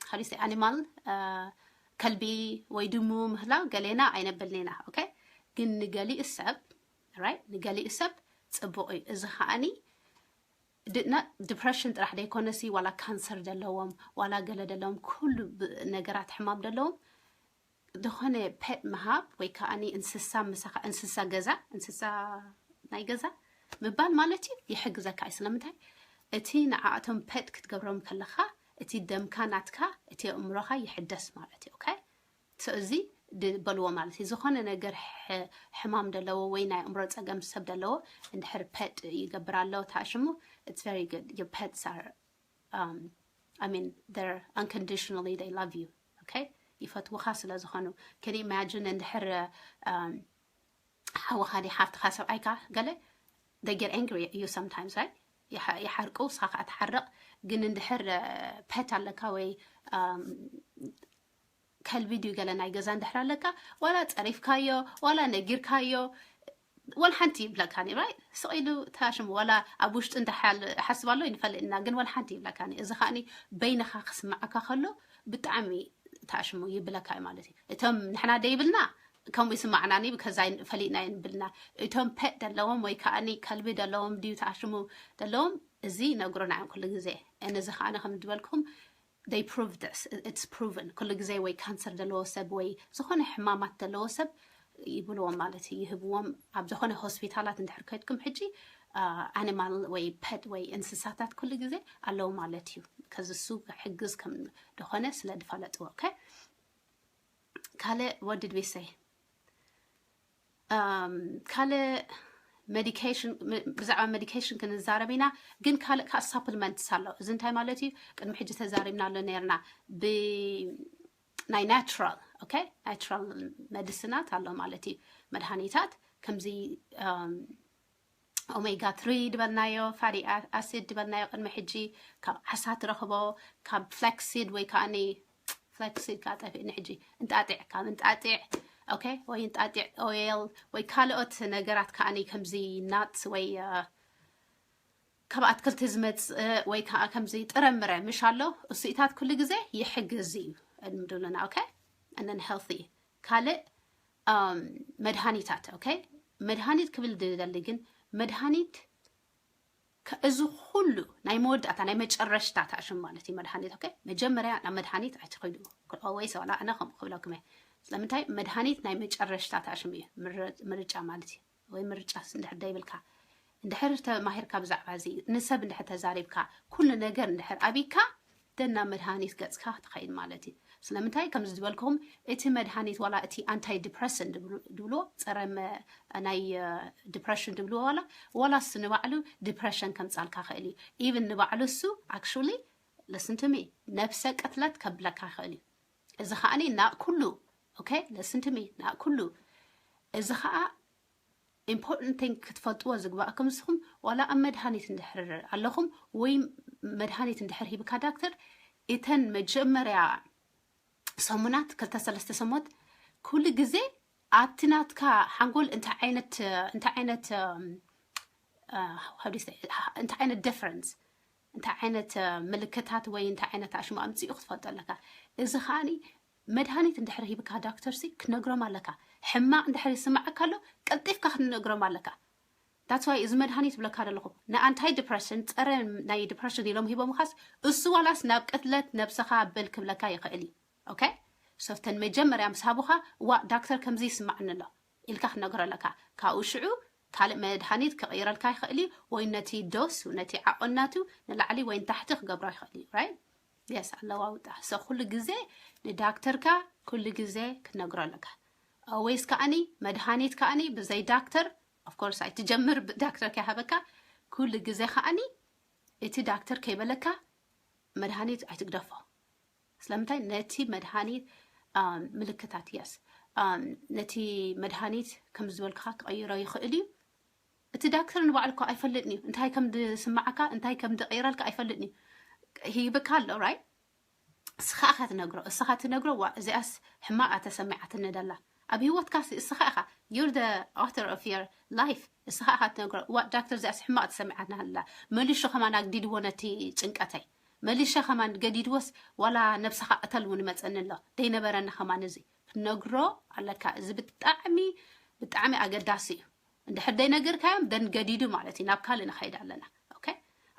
how do you say animal ከልቢ ወይ ድሙ ምህላው ገሌና ኣይነብልን ኢና። Okay? ግን ንገሊኡ ሰብ right ንገሊኡ ሰብ ጽቡቕ እዩ። እዚ ከዓኒ depression ጥራሕ ደይኮነሲ ዋላ ካንሰር ደለዎም ዋላ ገለ ደለዎም ኩሉ ነገራት ሕማም ደለዎም ዝኾነ pet ምሃብ ወይ ከዓኒ እንስሳ ምሳኻ እንስሳ ገዛ እንስሳ ናይ ገዛ ምባል ማለት እዩ ይሕግዘካ እዩ። ስለምንታይ እቲ ንዓኣቶም pet ክትገብሮም ከለኻ እቲ ደምካ ናትካ እቲ ኣእምሮኻ ይሕደስ ማለት እዩ። Okay? So እዚ ድበልዎ ማለት እዩ ዝኾነ ነገር ሕማም ደለዎ ወይ ናይ ኣእምሮ ፀገም ሰብ ደለዎ እንድሕር pet ይገብር ኣሎ ተኣሽሙ it's very good. Your pets are um, I mean they're unconditionally they love you. Okay? ይፈትውኻ ስለ ዝኾኑ can you imagine እንድሕር ሓወኻ ዲ ሓፍትኻ ሰብኣይካ ገለ they get angry at you sometimes, right? ይሓርቁ ንስኻ ከዓ ትሓርቕ። ግን እንድሕር pet ኣለካ ወይ ከልቢ ድዩ ገለ ናይ ገዛ እንድሕር ኣለካ ዋላ ፀሪፍካዮ ዋላ ነጊርካዮ ወላ ሓንቲ ይብለካኒ right? ስቕ ኢሉ ተሽሙ ዋላ ኣብ ውሽጡ እንተሓስብ ኣሎ ይንፈልጥ ኢና ግን ወላ ሓንቲ ይብለካኒ። እዚ ከዓኒ በይንኻ ክስምዓካ ከሎ ብጣዕሚ ተኣሽሙ ይብለካ እዩ ማለት እዩ። እቶም ንሕና ደይብልና ከምኡ ይስማዕናኒ፣ ከዛ ፈሊጥና ይንብልና። እቶም ፐት ደለዎም ወይ ከዓኒ ከልቢ ደለዎም ድዩ ተኣሽሙ ደለዎም፣ እዚ ነግሮና እዮም ኩሉ ግዜ። እነዚ ከዓኒ ከም ዝበልኩም they prove this, it's proven። ኩሉ ግዜ ወይ ካንሰር ዘለዎ ሰብ ወይ ዝኾነ ሕማማት ዘለዎ ሰብ ይብልዎም ማለት እዩ፣ ይህብዎም። ኣብ ዝኾነ ሆስፒታላት እንድሕር ከድኩም ሕጂ ኣኒማል ወይ ፐት ወይ እንስሳታት ኩሉ ግዜ ኣለዉ ማለት እዩ። ከዚ እሱ ክሕግዝ ከም ዝኾነ ስለ ዝፈለጥዎ። ኦኬ፣ ካልእ ወድድ ቤሰይ ካልእ ሜዲኬሽን፣ ብዛዕባ ሜዲኬሽን ክንዛረብ ኢና። ግን ካልእ ከዓ ሳፕልመንትስ ኣሎ። እዚ እንታይ ማለት እዩ? ቅድሚ ሕጂ ተዛሪብናሉ ነርና። ብናይ ናቹራል፣ ኦኬ፣ ናቹራል መድስናት ኣሎ ማለት እዩ። መድሃኒታት ከምዚ ኦሜጋ ትሪ ድበልናዮ፣ ፋቲ ኣሲድ ድበልናዮ ቅድሚ ሕጂ፣ ካብ ዓሳ ትረኽቦ፣ ካብ ፍላክሲድ ወይ ከዓኒ ፍላክሲድ ከዓ ጠፊእኒ ሕጂ፣ እንጣጢዕ፣ ካብ እንጣጢዕ፣ ኦኬ፣ ወይ እንጣጢዕ ኦይል ወይ ካልኦት ነገራት ከዓኒ ከምዚ ናትስ ወይ ካብ ኣትክልቲ ዝመፅእ ወይ ከዓ ከምዚ ጥረምረ ምሽ ኣሎ፣ እሱኢታት ኩሉ ግዜ ይሕግዝ እዩ እንብለና። ኦኬ፣ እነን ሄልቲ ካልእ መድሃኒታት። ኦኬ፣ መድሃኒት ክብል ዝደሊ ግን መድሃኒት እዚ ኩሉ ናይ መወዳእታ ናይ መጨረሽታ ተኣሽሙ ማለት እዩ መድሃኒት። ኦኬ፣ መጀመርያ ናብ መድሃኒት ኣይትኸዱ። ኦልዌይስ ዋላ ኣነ ከምኡ ክብለኩም እየ። ስለምንታይ መድሃኒት ናይ መጨረሽታ ተኣሽሙ እዩ ምርጫ ማለት እዩ። ወይ ምርጫስ እንድሕር ደይብልካ፣ እንድሕር ተማሂርካ ብዛዕባ እዚ ንሰብ እንድሕር ተዛሪብካ፣ ኩሉ ነገር እንድሕር ኣቢካ፣ ደና መድሃኒት ገጽካ ትኸይድ ማለት እዩ። ስለምንታይ ከምዚ ዝበልኩም፣ እቲ መድሃኒት ዋላ እቲ ኣንታይ ዲፕረሰን ድብልዎ፣ ፀረ ናይ ዲፕረሽን ድብልዎ ዋላ ዋላ እሱ ንባዕሉ ዲፕረሽን ከምፃልካ ክእል እዩ። ኢቭን ንባዕሉ እሱ ኣክቹሊ፣ ለስንትሚ፣ ነብሰ ቅትለት ከብለካ ይኽእል እዩ። እዚ ከዓኒ ናብ ኩሉ፣ ኦኬ፣ ለስንትሚ፣ ናብ ኩሉ። እዚ ከዓ ኢምፖርታንት ቲንግ ክትፈልጥዎ ዝግባእኩም ንስኹም ዋላ ኣብ መድሃኒት እንድሕር ኣለኹም ወይ መድሃኒት እንድሕር ሂብካ ዳክተር፣ እተን መጀመርያ ሰሙናት ክልተ ሰለስተ ሰሞት ኩሉ ግዜ ኣብቲ ናትካ ሓንጎል እንታይ ዓይነት እንታይ ዓይነት እንታይ ዓይነት ዲፍረንስ እንታይ ዓይነት ምልክታት ወይ እንታይ ዓይነት ኣሽሙ ኣምፅኡ ክትፈልጦ ኣለካ። እዚ ከዓኒ መድሃኒት እንድሕር ሂብካ ዳክተር ሲ ክትነግሮም ኣለካ። ሕማቕ እንድሕር ይስምዓካ ኣሎ ቀልጢፍካ ክትነግሮም ኣለካ። ዳትስ ዋይ እዚ መድሃኒት ብለካ ዘለኹ ንኣንታይ ዲፕረሽን፣ ፀረ ናይ ዲፕረሽን ኢሎም ሂቦምኻስ እሱ ዋላስ ናብ ቅትለት ነብስኻ በል ክብለካ ይኽእል እዩ። ኦኬ፣ ሶፍተን መጀመርያ ምስ ሃቡኻ ዋእ ዳክተር ከምዚ ይስማዕኒ ኣሎ ኢልካ ክትነግሮ ኣለካ። ካብኡ ሽዑ ካልእ መድሃኒት ክቕይረልካ ይኽእል እዩ ወይ ነቲ ዶስ ነቲ ዓቐናቱ ንላዕሊ ወይ ንታሕቲ ክገብሮ ይኽእል እዩ። ራይት? የስ ኣለዋውጣ። ሶ ኩሉ ግዜ ንዳክተርካ ኩሉ ግዜ ክትነግሮ ኣለካ። ኦልዌይስ ከዓኒ መድሃኒት ከዓኒ ብዘይ ዳክተር ኦፍኮርስ ኣይትጀምር፣ ዳክተር ከይሃበካ ኩሉ ግዜ ከዓኒ እቲ ዳክተር ከይበለካ መድሃኒት ኣይትግደፎ። ስለምንታይ ነቲ መድሃኒት ምልክታት የስ ነቲ መድሃኒት ከም ዝበልኩካ ክቐይሮ ይኽእል እዩ። እቲ ዳክተር ንባዕሉ እኮ ኣይፈልጥን እዩ እንታይ ከም ዝስምዓካ እንታይ ከም ዝቐይረልካ ኣይፈልጥን እዩ። ሂብካ ኣሎ ራይት እስኻ ኢኻ ትነግሮ እስኻ ትነግሮ ዋ እዚኣስ ሕማቕ እያ ተሰሚዓትኒ ደላ ኣብ ህይወትካ እስኻ ኢኻ you're the author of your life እስኻ ኢኻ ትነግሮ ዋ ዳክተር እዚኣስ ሕማቕ ተሰሚዓትና ኣላ መሊሹ ከማን ኣግዲድዎ ነቲ ጭንቀተይ መሊሸ ከማን ገዲድዎስ ዋላ ነብስኻ ቅተል እውን ይመፀኒ ኣሎ ደይነበረኒ ከማን እዚ ክትነግሮ ኣለካ እዚ ብጣዕሚ ብጣዕሚ ኣገዳሲ እዩ እንድሕር ደይነገርካዮም ደን ገዲዱ ማለት እዩ ናብ ካልእ ንኸይድ ኣለና ኦኬ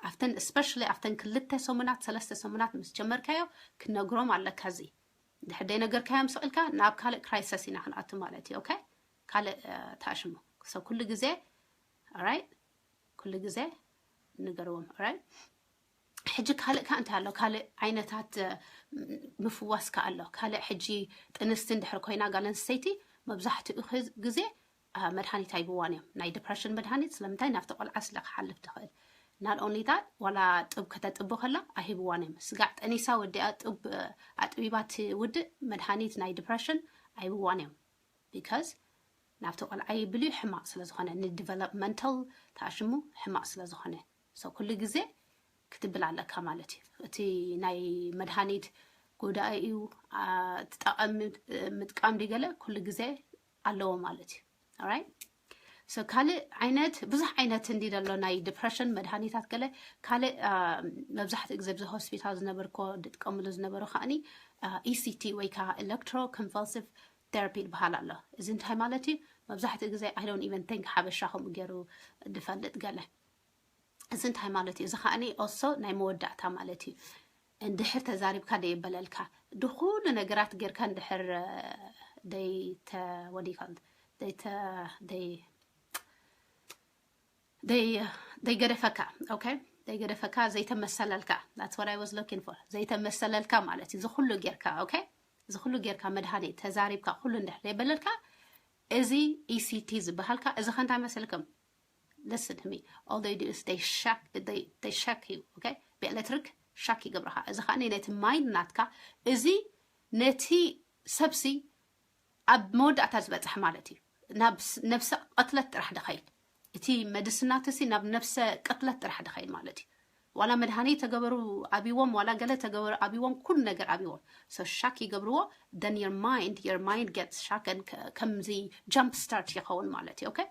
ኣብተን especially ኣብተን ክልተ ሰሙናት ሰለስተ ሰሙናት ምስ ጀመርካዮ ክነግሮም ኣለካ እዚ እንድሕር ደይነገርካዮም ስቕ ኢልካ ናብ ካልእ ክራይሰስ ኢና ክንኣቱ ማለት እዩ ኦኬ ካልእ ተኣሽሙ ሰብ ኩሉ ግዜ ኦራይት ኩሉ ግዜ ንገርዎም ኦራይት ሕጂ ካልእ ከ እንታይ ኣሎ ካልእ ዓይነታት ምፍዋስ ከ ኣሎ ካልእ ሕጂ ጥንስቲ እንድሕር ኮይና ጋል ኣንስተይቲ መብዛሕትኡ ግዜ መድሃኒት ኣይብዋን እዮም ናይ ዲፕረሽን መድሃኒት ስለምንታይ ናብቲ ቆልዓ ስለ ክሓልፍ ትኽእል not only that ዋላ ጡብ ከተጥቡ ከላ ኣይህብዋን እዮም ስጋዕ ጠኒሳ ወዲኣ ጡብ ኣጥቢባ እቲ ውድእ መድሃኒት ናይ ዲፕረሽን ኣይብዋን እዮም because ናብቲ ቆልዓ ይብል እዩ ሕማቕ ስለ ዝኾነ ንዲቨሎፕመንታል ተኣሽሙ ሕማቕ ስለ ዝኾነ so ኩሉ ግዜ ክትብል ኣለካ ማለት እዩ እቲ ናይ መድሃኒት ጎዳኢ እዩ ትጠቐም ምጥቃም ዲገለ ኩሉ ግዜ ኣለዎ ማለት እዩ right ካልእ ዓይነት ብዙሕ ዓይነት እንዲ ዘሎ ናይ ዲፕረሽን መድሃኒታት ገለ ካልእ መብዛሕትኡ ግዜ ብዚ ሆስፒታል ዝነበርኮ ዝጥቀምሉ ዝነበሩ ከዓኒ ኢሲቲ ወይ ከዓ ኤሌክትሮ ኮንቨልሲቭ ቴራፒ ዝበሃል ኣሎ። እዚ እንታይ ማለት እዩ? መብዛሕትኡ ግዜ I don't even think ሓበሻ ከምኡ ገይሩ ዝፈልጥ ገለ። እዚ እንታይ ማለት እዩ? እዚ ከዓኒ ኦሶ ናይ መወዳእታ ማለት እዩ። እንድሕር ተዛሪብካ ደይበለልካ ድኩሉ ነገራት ጌርካ እንድሕር ደይተ what do you call it? ደይተ ደይ ደይ ደይገደፈካ okay ደይገደፈካ ዘይተመሰለልካ that's what I was looking for ዘይተመሰለልካ ማለት እዩ። ዝኩሉ ጌርካ okay ዝኩሉ ጌርካ መድሃኒት ተዛሪብካ ኩሉ እንድሕር ደይበለልካ እዚ ኢሲቲ ዝበሃልካ እዚ ከንታይ መሰልኩም listen to me all they do is they shock they, they shock you okay ብኤሌክትሪክ ሻክ ይገብርካ። እዚ ከዓ ነቲ ማይንድ ናትካ እዚ ነቲ ሰብሲ ኣብ መወዳእታ ዝበፅሕ ማለት እዩ። ናብ ነብሰ ቅትለት ጥራሕ ድኸይድ እቲ መድስናትሲ ናብ ነብሰ ቅትለት ጥራሕ ድኸይድ ማለት እዩ። ዋላ መድሃኒት ተገበሩ ኣብዎም ዋላ ገለ ተገበሩ ኣብዎም ኩሉ ነገር ኣብዎም so ሻክ ይገብርዎ። Then your mind your mind gets shock ከምዚ jump start ይኸውን ማለት እዩ okay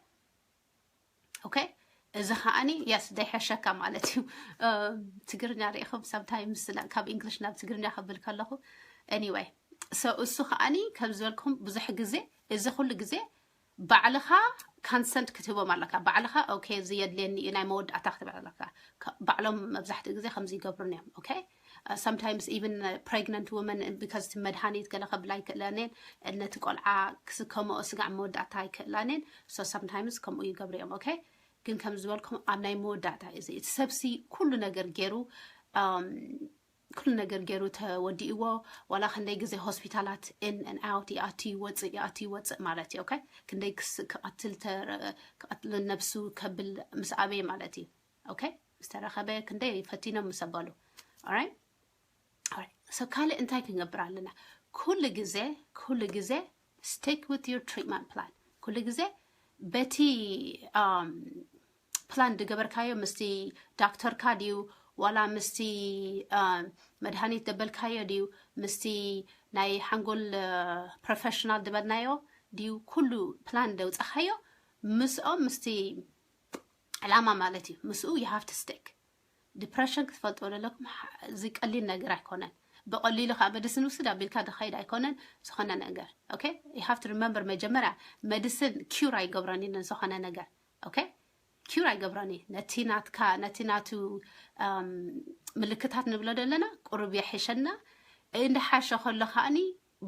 okay እዚ ከዓኒ yes ደይሐሸካ ማለት እዩ። ትግርኛ ርኢኹም sometimes ካብ English ናብ ትግርኛ ክብል ከለኹ anyway so እሱ ከዓኒ ከም ዝበልኩም ብዙሕ ግዜ እዚ ኩሉ ግዜ ባዕልኻ consent ክትህቦም ኣለካ። ባዕልኻ okay እዚ የድልየኒ እዩ ናይ መወዳእታ ክትብል ኣለካ። ባዕሎም መብዛሕትኡ ግዜ ከምዚ ይገብሩን እዮም okay sometimes even pregnant women because እቲ መድሃኒት ገለ ከብላ ኣይክእለንን ነቲ ቆልዓ ክስከመኦ ስጋዕ መወዳእታ ኣይክእላንን so sometimes ከምኡ ይገብሩ እዮም okay ግን ከም ዝበልኩም ኣብ ናይ መወዳእታ እዚ እቲ ሰብሲ ኩሉ ነገር ገይሩ ኩሉ ነገር ገይሩ ተወዲእዎ ዋላ ክንደይ ግዜ ሆስፒታላት in and out ይኣቲ ይወፅእ ይኣቲ ይወፅእ ማለት እዩ okay ክንደይ ክስ ክቐትል ክቐትል ነብሱ ከብል ምስ ኣበየ ማለት እዩ okay ምስ ተረኸበ ክንደይ ፈቲኖም ምስ ኣበሉ alright so ካልእ እንታይ ክንገብር ኣለና? ኩሉ ግዜ ኩሉ ግዜ stick with your treatment plan ኩሉ ግዜ በቲ ፕላን ዝገበርካዮ ምስቲ ዳክተርካ ድዩ ዋላ ምስቲ መድሃኒት ደበልካዮ ድዩ ምስቲ ናይ ሓንጎል ፕሮፌሽናል ዝበልናዮ ድዩ ኩሉ ፕላን ደውፀኻዮ ምስኦም ምስቲ ዕላማ ማለት እዩ። ምስኡ you have to stick ዲፕረሽን ክትፈልጥዎ ዘለኩም እዚ ቀሊል ነገር ኣይኮነን። ብቐሊሉ ከዓ መድስን ውስድ ኣቢልካ ድኸይድ ኣይኮነን ዝኾነ ነገር okay you have to remember መጀመርያ መድስን ኪውር ኣይገብረን እዩ ዝኾነ ነገር okay ኪውር ኣይገብረን እዩ ነቲ ናትካ ነቲ ናቱ ምልክታት ንብሎ ዘለና ቁሩብ የሕሸና እንዳሓሸ ከሎ ከዓኒ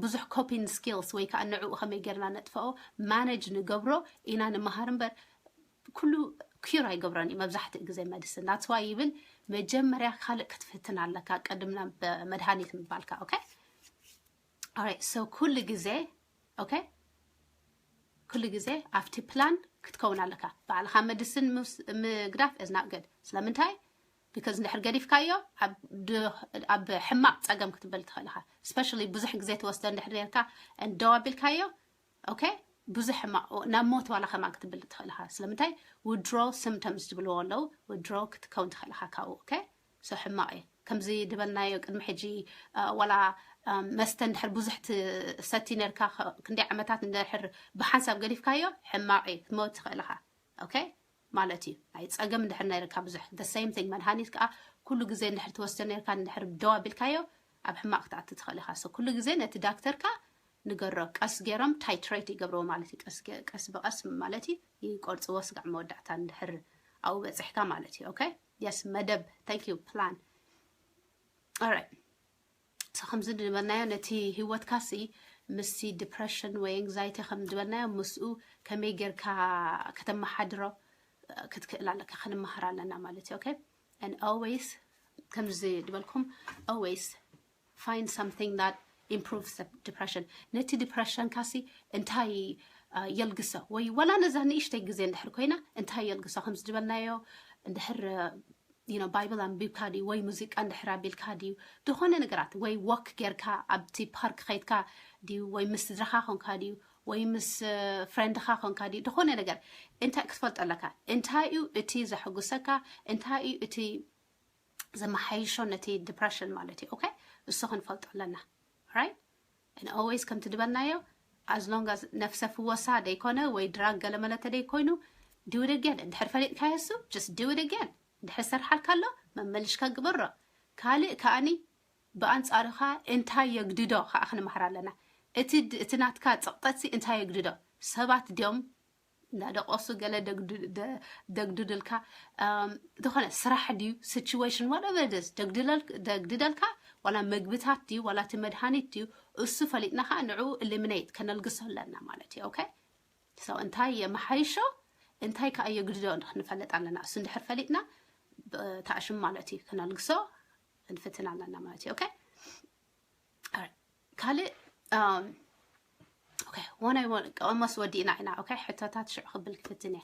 ብዙሕ coping skills ወይ ከዓ ንዕኡ ከመይ ጌርና ነጥፈኦ ማነጅ ንገብሮ ኢና ንምሃር እምበር ኩሉ ኪር ኣይገብረን እዩ መብዛሕትኡ ግዜ መድስን that's why ይብል መጀመርያ ካልእ ክትፍትን ኣለካ ቅድም ናብ መድሃኒት ምባልካ okay so ኩሉ ግዜ okay ኩሉ ግዜ ኣብቲ ፕላን ክትከውን ኣለካ ባዕልካ መድስን ምግዳፍ is not good ስለምንታይ because እንድሕር ገዲፍካዮ ኣብ ሕማቕ ፀገም ክትብል ትኽእል ኢኻ especially ብዙሕ ግዜ ትወስደ እንድሕር ጌርካ ደው ኣቢልካዮ okay ብዙሕ ሕማቕ ናብ ሞት ዋላ ከማን ክትብል ትኽእል ኢኻ ስለምንታይ withdrawal symptoms ዝብልዎ ኣለዉ withdrawal ክትከውን ትኽእል ኢኻ ካብኡ okay so ሕማቕ እዩ ከምዚ ዝበልናዮ ቅድሚ ሕጂ ዋላ መስተ እንድሕር ብዙሕ ትሰቲ ነርካ ክንደይ ዓመታት እንድሕር ብሓንሳብ ገዲፍካዮ ሕማቕ እዩ ክትመውት ትኽእል ኢኻ okay ማለት እዩ ናይ ፀገም እንድሕር ነርካ ብዙሕ the same thing መድሃኒት ከዓ ኩሉ ግዜ እንድሕር ትወስደ ነርካ እንድሕር ደው ኣቢልካዮ ኣብ ሕማቕ ክትኣቲ ትኽእል ኢኻ so ኩሉ ግዜ ነቲ ዳክተርካ ንገሮ ቀስ ገይሮም titrate ይገብርዎ ማለት እዩ ቀስ ብቀስ ማለት እዩ ይቆርፅዎ ስጋዕ መወዳእታ እንድሕር ኣብኡ በፂሕካ ማለት እዩ okay yes መደብ thank you plan alright so ከምዚ ዝበልናዮ ነቲ ህይወትካሲ ምስቲ ዲፕረሽን ወይ anxiety ከም ዝበልናዮ ምስኡ ከመይ ጌርካ ከተመሓድሮ ክትክእል ኣለካ ክንመሃር ኣለና ማለት እዩ okay and always ከምዚ ዝበልኩም always find something that improves depression ነቲ ዲፕረሽን ካሲ እንታይ የልግሶ ወይ ወላ ነዛ ንእሽተይ ግዜ እንድሕር ኮይና እንታይ የልግሶ ከምዚ ዝበልናዮ እንድሕር you know ባይብል ኣንቢብካ ድዩ ወይ ሙዚቃ እንድሕር ኣቢልካ ድዩ ዝኾነ ነገራት ወይ ወክ ጌርካ ኣብቲ ፓርክ ከይድካ ድዩ ወይ ምስ ስድራኻ ኮንካ ድዩ ወይ ምስ ፍሬንድኻ ኮንካ ድዩ ዝኾነ ነገር እንታይ ክትፈልጦ ኣለካ እንታይ እዩ እቲ ዘሐጉሰካ እንታይ እዩ እቲ ዘመሓይሾ ነቲ ዲፕረሽን ማለት እዩ okay እሱ ክንፈልጦ ኣለና right and always ከምቲ ዝበልናዮ as long as ነፍሰ ፍወሳ ደይኮነ ወይ ድራግ ገለመለ ተደይኮይኑ do it again። እንድሕር ፈሊጥካዮ እሱ just do it again። እንድሕር ሰርሓልካ ኣሎ መመልሽካ ግበሮ። ካልእ ከኣኒ ብኣንጻሩኻ እንታይ የግድዶ ከዓ ክንመሃር ኣለና። እቲ እቲ ናትካ ጸቕጠትሲ እንታይ የግድዶ? ሰባት ድዮም እናደቆሱ ገለ ደግድድልካ? ዝኾነ ስራሕ ድዩ፣ situation whatever it is ደግድደልካ፣ ዋላ ምግብታት ድዩ፣ ዋላ እቲ መድሃኒት ድዩ፣ እሱ ፈሊጥና ከዓ ንዑ eliminate ከነልግሶ ኣለና ማለት እዩ። Okay? So እንታይ የመሓይሾ፣ እንታይ ከዓ የግድዶ ክንፈልጥ ኣለና። እሱ እንድሕር ፈሊጥና ተኣሽም ማለት እዩ፣ ከነልግሶ ክንፍትን ኣለና ማለት እዩ። Okay? ካልእ okay, one I want, almost ወዲእና ኢና። Okay? ሕቶታት ሽዑ ክብል ክፍትን እየ።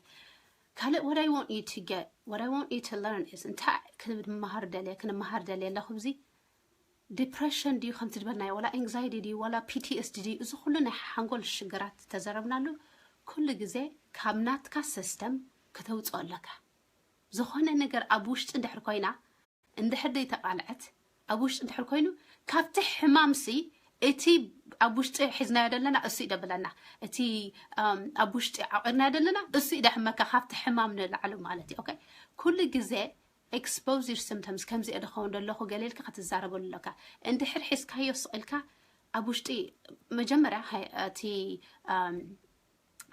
ካልእ what I want you to get, what I want you to learn is እንታይ ክንመሃር ደልየ፣ ክንመሃር ደልየ ኣለኹ። እዚ depression ድዩ ከምቲ ዝበልናዮ፣ ዋላ anxiety ድዩ፣ ዋላ PTSD ድዩ፣ እዚ ኩሉ ናይ ሓንጎል ሽግራት ተዘረብናሉ፣ ኩሉ ግዜ ካብ ናትካ system ከተውፅኦ ኣለካ። ዝኾነ ነገር ኣብ ውሽጢ እንድሕር ኮይና፣ እንድሕር ዘይተቃልዐት፣ ኣብ ውሽጢ እንድሕር ኮይኑ፣ ካብቲ ሕማምሲ እቲ ኣብ ውሽጢ ሒዝናዮ ዘለና እሱ እዩ ደብለና። እቲ ኣብ ውሽጢ ዓቂርናዮ ዘለና እሱ እዩ ደሕመካ ካብቲ ሕማም ንላዕሊ ማለት እዩ። Okay? ኩሉ ግዜ expose your symptoms፣ ከምዚ እየ ዝኸውን ዘለኹ ገለ ኢልካ ክትዛረበሉ ኣለካ። እንድሕር ሒዝካዮ ስቕ ኢልካ ኣብ ውሽጢ መጀመርያ እቲ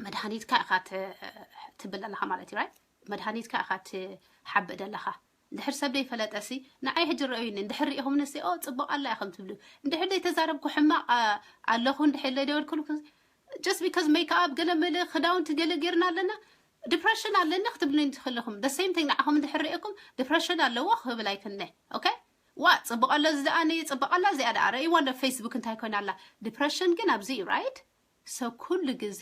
መድሃኒትካ ኢኻ ትብል ኣለኻ ማለት እዩ። Right? መድሃኒትካ ኢኻ ትሓብእ ዘለኻ። እንድሕር ሰብ ዘይፈለጠሲ ንዓይ ሕጂ ረእዩኒ፣ እንድሕር ሪኢኹምንሲ ኦ ፅቡቕ ኣላ ኢኹም ትብሉ። እንድሕር ዘይተዛረብኩ ሕማቕ ኣለኹ እንድሕር ዘይደበልኩልኩ just because make up ገለ መለ ክዳውንቲ ገለ ጌርና ኣለና፣ depression ኣለኒ ክትብሉኒ ትኽእልኹም። The same thing ንዓኹም እንድሕር ርእየኩም depression ኣለዎ ክብል ኣይክነ። Okay? ዋ ፅቡቕ ኣሎ እዚ ደኣኒ፣ ፅቡቕ ኣላ እዚኣ ደኣ ረእይዋ እንዶ Facebook እንታይ ኮይና ኣላ። Depression ግን ኣብዚ እዩ። Right? So ኩሉ ግዜ፣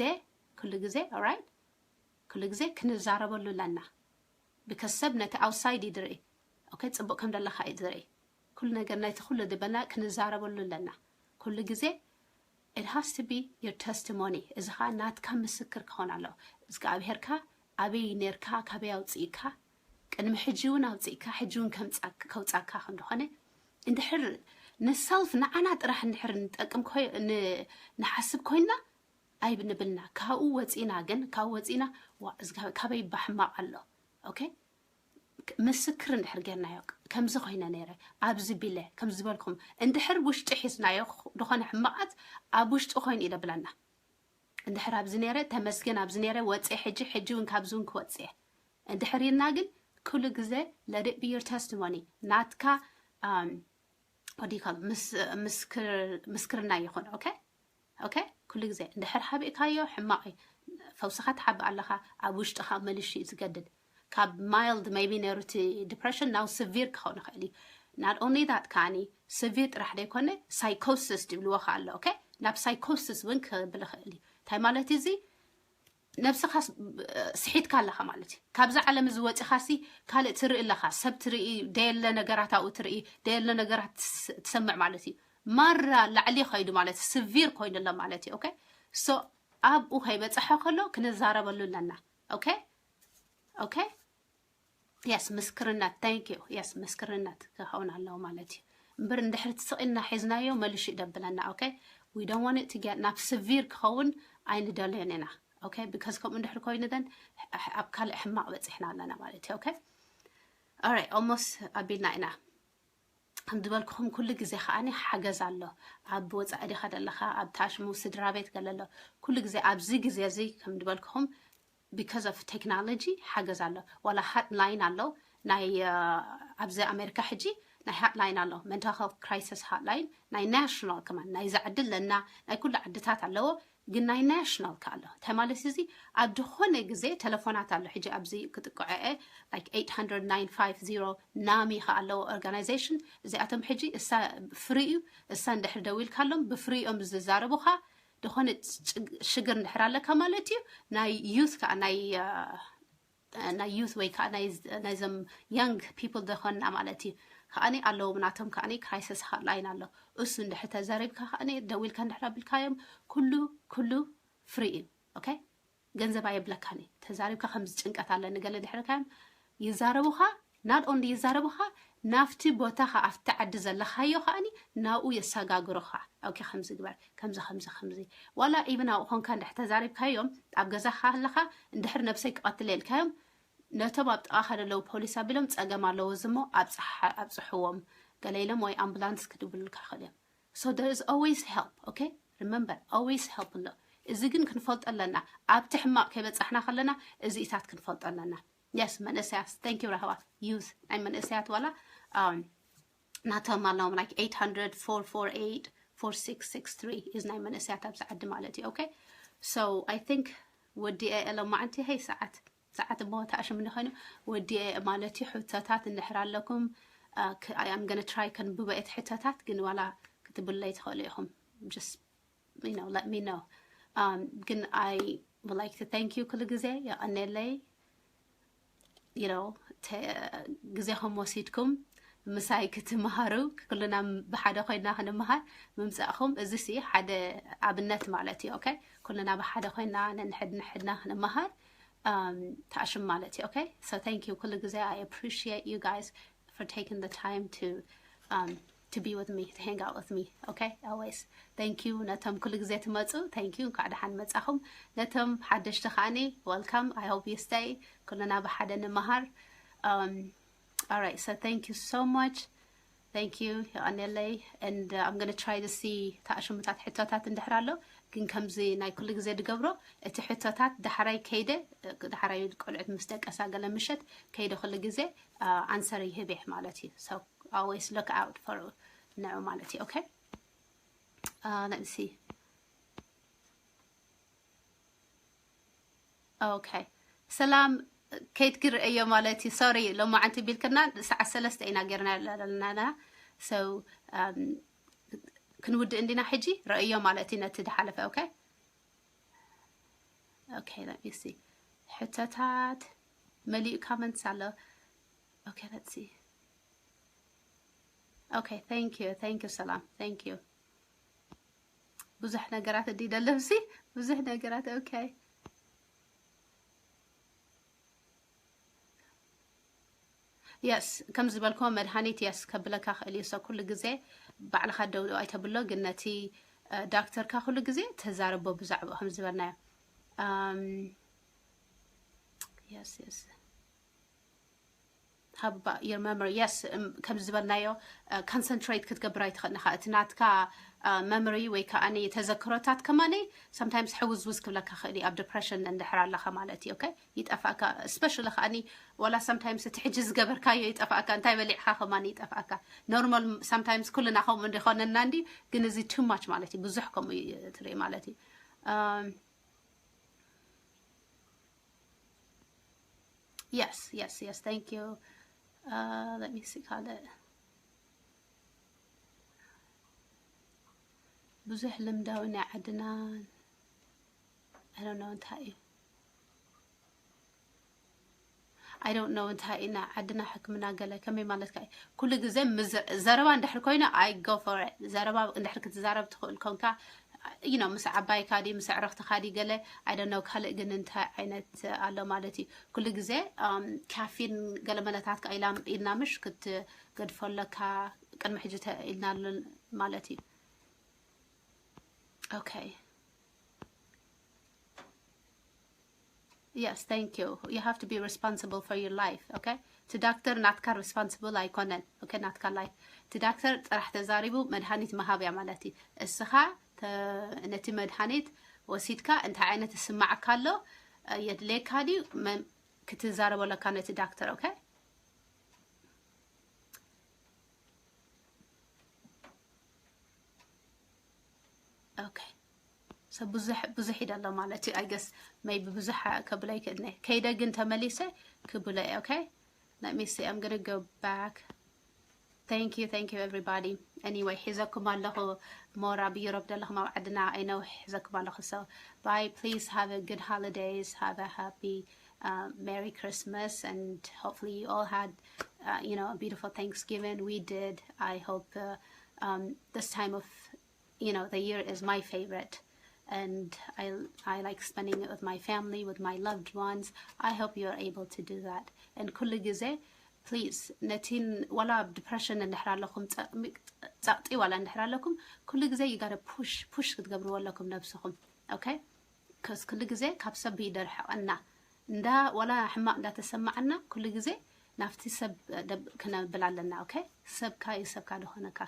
ኩሉ ግዜ፣ right? ኩሉ ግዜ ክንዛረበሉ ኣለና። Because ሰብ ነቲ outside እዩ ዝርኢ። Okay? ፅቡቕ ከም ዘለኻ እዩ ዝርኢ። ኩሉ ነገር ናይቲ ኩሉ ዝበልና ክንዛረበሉ ኣለና። ኩሉ ግዜ it has to be your testimony። እዚ ከዓ ናትካ ምስክር ክኸውን ኣለዎ። እግዚኣብሄርካ ኣበይ ኔርካ፣ ካበይ ኣውፅእካ፣ ቅድሚ ሕጂ እውን ኣውፅእካ፣ ሕጂ እውን ከውፃካ ከምዝኾነ እንድሕር ንሰልፍ ንዓና ጥራሕ እንድሕር ንጠቅም ንሓስብ ኮይንና ኣይብንብልና። ካብኡ ወፂና ግን፣ ካብኡ ወፂና ዋ፣ እዝጋ-፣ ካበይ እባ ሕማቕ ኣሎ። Okay? ምስክር እንድሕር ጌርናዮ፣ ከምዚ ኮይነ ነይረ፣ ኣብዚ ቢለ፣ ከምዚ ዝበልኩም፣ እንድሕር ውሽጢ ሒዝናዮ፣ ዝኾነ ሕማቓት ኣብ ውሽጢ ኮይኑ እዩ ደብለና። እንድሕር ኣብዚ ነይረ፣ ተመስገን፣ ኣብዚ ነይረ፣ ወፅየ፣ ሕጂ፣ ሕጂ እውን ካብዚ እውን ክወፅየ። እንድሕር ኢልና ግን፣ ኩሉ ግዜ let it be your testimony፣ ናትካ፣ um, what do you call፣ ምስ-፣ ምስክር-፣ ምስክርና ይኹን። Okay? Okay? ኩሉ ግዜ እንድሕር ሓቢእካዮ ሕማቕ እዩ። ፈውስኻ ትሓብእ ኣለኻ፣ ኣብ ውሽጥኻ መሊሹ እዩ ዝገድድ። ካብ mild maybe ነይሩ እቲ depression ናብ severe ክኸውን ይኽእል እዩ። Not only that ከኣኒ severe ጥራሕ ዘይኮነ psychosis ዝብልዎ ከ ኣሎ። Okay? ናብ psychosis እውን ክብል ይኽእል እዩ። እንታይ ማለት እዩ እዚ? ነብስኻ ስ-፣ ስሒትካ ኣለኻ ማለት እዩ። ካብዛ ዓለም እዚ ወፂኻሲ ካልእ ትርኢ ኣለኻ። ሰብ ትርኢ፣ ደየለ ነገራት ኣብኡ ትርኢ፣ ደየለ ነገራት ትስ-፣ ትሰምዕ ማለት እዩ። ማራ ላዕሊ ከይዱ ማለት እዩ፣ severe ኮይኑ ኣሎ ማለት እዩ። Okay? So ኣብኡ ከይበፅሐ ከሎ ክንዛረበሉ ኣለና። Okay? Okay? Yes፣ ምስክርነት። Thank you። Yes፣ ምስክርነት ክኸውን ኣለዎ ማለት እዩ። እምበር እንድሕር ትስቕ ኢልና ሒዝናዮ መሊሹ ይደብለና። Okay? We don't want it to get ናብ severe ክኸውን ኣይንደልዮን ኢና። Okay? Because ከምኡ እንድሕር ኮይኑ then ኣብ ካልእ ሕማቕ በፂሕና ኣለና ማለት እዩ። Okay? Alright፣ almost ኣቢልና ኢና። ከም ዝበልኩኹም ኩሉ ግዜ ከዓኒ ሓገዝ ኣሎ። ኣብ ወፃኢ ዲኻ ዘለኻ፣ ኣብ ታሽሙ ስድራ ቤት ገለ ኣሎ። ኩሉ ግዜ ኣብዚ ግዜ እዚ ከም ዝበልኩኹም because of technology ሓገዝ ኣሎ። ዋላ hotline ኣሎ፣ ናይ፣ እ፣ ኣብዚ ኣሜሪካ ሕጂ ናይ hotline ኣሎ፣ mental health crisis hotline፣ ናይ ናሽናል ከማን፣ ናይዛ ዓዲ ኣለና፣ ናይ ኩሉ ዓድታት ኣለዎ፣ ግን ናይ ናሽናል ከ ኣሎ። እንታይ ማለት እዚ? ኣብ ዝኾነ ግዜ ተለፎናት ኣሎ፣ ሕጂ ኣብዚ ክጥቅዖ እየ፣ like eight hundred nine five zero ናሚ ከ ኣለዎ organization። እዚኣቶም ሕጂ እሳ ፍሪ እዩ፣ እሳ እንድሕር ደዊልካሎም ብፍሪ እዮም ዝዛረቡኻ። ዝኾነ ጭግ-፣ ሽግር እንድሕር ኣለካ ማለት እዩ። ናይ ዩት ከኣ ናይ፣ እ፣ ናይ ዩት ወይ ከዓ ናይ፣ ናይዞም young people ዝኾንና ማለት እዩ። ከዓኒ ኣለዎም ናቶም ከዓኒ crisis hotline ኣሎ። እሱ እንድሕር ተዘሪብካ ከዓኒ ደዊልካ እንድሕር ኣቢልካዮም ኩሉ፣ ኩሉ ፍሪ እዩ። Okay? ገንዘብ ኣየብለካን እዩ። ተዛሪብካ ከምዚ ጭንቀት ኣለኒ ገለ እንድሕር ኢልካዮም ይዛረቡኻ። not only ይዛረቡኻ፣ ናብቲ ቦታኻ ኣብቲ ዓዲ ዘለኻዮ ከኣኒ ናብኡ የሰጋግሩኻ። ኦኬ፣ ከምዚ ግበር፣ ከምዚ ከምዚ ከምዚ። ዋላ ኢብን ኣብኡ ኾንካ እንድሕር ተዛሪብካዮም፣ ኣብ ገዛኻ ኣለኻ እንድሕር ነብሰይ ክቐትል ኢልካዮም፣ ነቶም ኣብ ጥቓኻ ዘለዉ ፖሊስ ኣቢሎም ጸገም ኣለዎ እዚ እሞ ኣብጽሓ-፣ ኣብጽሕዎም ገለ ኢሎም ወይ ኣምቡላንስ ክድውሉልካ ይኽእሉ እዮም። So there is always help, okay? Remember, always help ኣሎ። እዚ ግን ክንፈልጦ ኣለና። ኣብቲ ሕማቕ ከይበጻሕና ከለና እዚኢታት ክንፈልጦ ኣለና። Yes፣ መንእሰያት፣ thank you ራህዋ። Youth፣ ናይ መንእሰያት ዋላ፣ um፣ ናቶም ኣለዎም፣ like, eight hundred four four eight four six six three is ናይ መንእሰያት ኣብዚ ዓዲ ማለት እዩ። Okay? So I think ወዲኤ ሎማዓንቲ፣ ሄይ ሰዓት፣ ሰዓት እሞ ተኣሽምኒ ኮይኑ፣ ወዲኤ ማለት እዩ። ሕቶታት እንድሕር ኣለኩም፣ uh, ክ-, I am gonna try ከንብቦ እቲ ሕቶታት፣ ግን ዋላ ክትብለይ ትኽእሉ ኢኹም። Just, you know, let me know. Um, ግን I would like to thank you ኩሉ ግዜ፣ የቐኔለይ። You know፣ ተ-፣ ግዜኹም ወሲድኩም ምሳይ ክትመሃሩ፣ ኩልና ብሓደ ኮይና ክንመሃር ምምጻእኹም፣ እዚ ሲ ሓደ ኣብነት ማለት እዩ። Okay? ኩልና ብሓደ ኮይና ነንሕድ ንሕድና ክንመሃር፣ um፣ ተኣሽም ማለት እዩ። Okay? So thank you ኩሉ ግዜ። I appreciate you guys for taking the time to, um, to be with me, to hang out with me, okay? Always. Thank you ነቶም ኩሉ ግዜ ትመጹ። Thank you፣ እንኳዕ ደሓን መጻኹም። ነቶም ሓደሽቲ ከኣኒ፣ welcome። I hope you stay። ኩልና ብሓደ ንመሃር። Um, all right, so thank you so much. Thank you፣ የቐኔለይ። And, uh, I'm gonna try to see ተኣሽሙታት ሕቶታት እንድሕር ኣሎ። ግን ከምዚ ናይ ኩሉ ግዜ ድገብሮ፣ እቲ ሕቶታት ዳሕራይ ከይደ፣ ዳሕራይ ቆልዑት ምስ ደቀሳ ገለ ምሸት ከይደ ኩሉ ግዜ፣ uh, ኣንሰር ይህብ እየ ማለት እዩ። So always look out for ንዑ ማለት እዩ። Okay? Uh, let me see. Okay። ሰላም፣ ከይድኪ ርእዮ ማለት እዩ። ሶሪ፣ ሎማዓንቲ ቢልክና ሰዓት ሰለስተ ኢና ጌርና ዘለና። So፣ um፣ ክንውድእ እንዲና ሕጂ፣ ርእዮ ማለት እዩ ነቲ ድሓለፈ። Okay? Okay, let me see። ሕቶታት መሊኡ comments ኣሎ። Okay, let's see። Okay, thank you፣ thank you ሰላም፣ thank you። ብዙሕ ነገራት እንዲ ደለምሲ፣ ብዙሕ ነገራት። Okay። Yes፣ ከም ዝበልክዎ መድሃኒት፣ yes፣ ከብለካ ክእል እዩ። So ኩሉ ግዜ ባዕልኻ ደው ኣይተብሎ፣ ግን ነቲ፣ uh፣ ዳክተርካ ኩሉ ግዜ ተዛረቦ ብዛዕባ ከም ዝበልናዮ። Um፣ yes, yes። ሃባ your memory፣ yes፣ እም፣ ከም ዝበልናዮ፣ uh፣ concentrate ክትገብር ኣይትኽእልን ኢኻ። እቲ ናትካ፣ uh፣ memory ወይ ከኣኒ ተዘክሮታት ከማኒ sometimes ሕውዝውዝ ክብለካ ክእል እዩ፣ ኣብ depression እንድሕር ኣለኻ ማለት እዩ። Okay? ይጠፍኣካ። Especially ከኣኒ ዋላ sometimes እቲ ሕጂ ዝገበርካዮ ይጠፍኣካ፣ እንታይ በሊዕካ ከማኒ ይጠፍኣካ። Normal፣ sometimes ኩልና ከምኡ እንዲኾነና እንዲ፣ ግን እዚ too much ማለት እዩ። ብዙሕ ከምኡ እዩ ትርኢ ማለት እዩ። Um፣ yes, yes, yes, thank you። Uh, let me see ካልእ። ብዙሕ ልምዳዊ ናይ ዓድና፣ I don't know እንታይ እዩ። I don't know እንታይ ኢና ዓድና ሕክምና ገለ ከመይ ማለትካ እዩ? ኩሉ ግዜ ምስ ዘረባ እንድሕር ኮይነ I go for it። ዘረባ እንድሕር ክትዛረብ ትኽእል ኮንካ፣ you know፣ ምስ ዓባይካ ድዩ ምስ ኣዕርኽትካ ድዩ ገለ፣ I don't know፣ ካልእ ግን እንታይ ዓይነት ኣሎ ማለት እዩ። ኩሉ ግዜ፣ um፣ ካፊን ገለ መለታት ከኣ ኢላ-፣ ኢልና ምሽ ክትገድፎ ኣለካ፣ ቅድሚ ሕጂ ተ-፣ ኢልና ኣሎ ማለት እዩ። Okay። Yes, thank you። You have to be responsible for your life, okay? እቲ ዳክተር ናትካ responsible ኣይኮነን፣ okay? ናትካ life። እቲ ዳክተር ጥራሕ ተዛሪቡ መድሃኒት ምሃብ እያ ማለት እዩ። እስኻ ተ-፣ ነቲ መድሃኒት ወሲድካ እንታይ ዓይነት ዝስማዓካ ኣሎ፣ የድልየካ ድዩ፣ መ-፣ ክትዛረቦ ኣለካ ነቲ ዳክተር፣ okay? Okay። So ብዙሕ፣ ብዙሕ ኢደ ኣሎ ማለት እዩ። I guess maybe ብዙሕ ከብሎ ኣይክእልን እየ። ከይደ ግን ተመሊሰ ክብሎ እየ። Okay? Let me see. I'm gonna go back. Thank you, thank you everybody. Anyway፣ ሒዘኩም ኣለኹ። More ኣብ Europe ዘለኹም ኣብ ዓድና፣ I know፣ ሒዘኩም ኣለኹ። So bye. Please have a good holidays. Have a happy, uh, Merry Christmas, and hopefully you all had, uh, you know, a beautiful Thanksgiving. We did. I hope, uh, um, this time of, you know, the year is my favorite, and I, I like spending it with my family, with my loved ones. I hope you're able to do that. And ኩሉ ግዜ please ነቲ ዋላ ኣብ depression እንድሕር ኣለኹም ጸቕጢ ዋላ እንድሕር ኣለኩም ኩሉ ግዜ you gotta push push ክትገብርዎ ኣለኩም ነብስኹም okay because ኩሉ ግዜ ካብ ሰብ ይደርሕቐና እንዳ ዋላ ሕማቕ እንዳተሰማዓና ኩሉ ግዜ ናብቲ ሰብ ክነብል ኣለና okay ሰብካ እዩ ሰብካ ዝኾነካ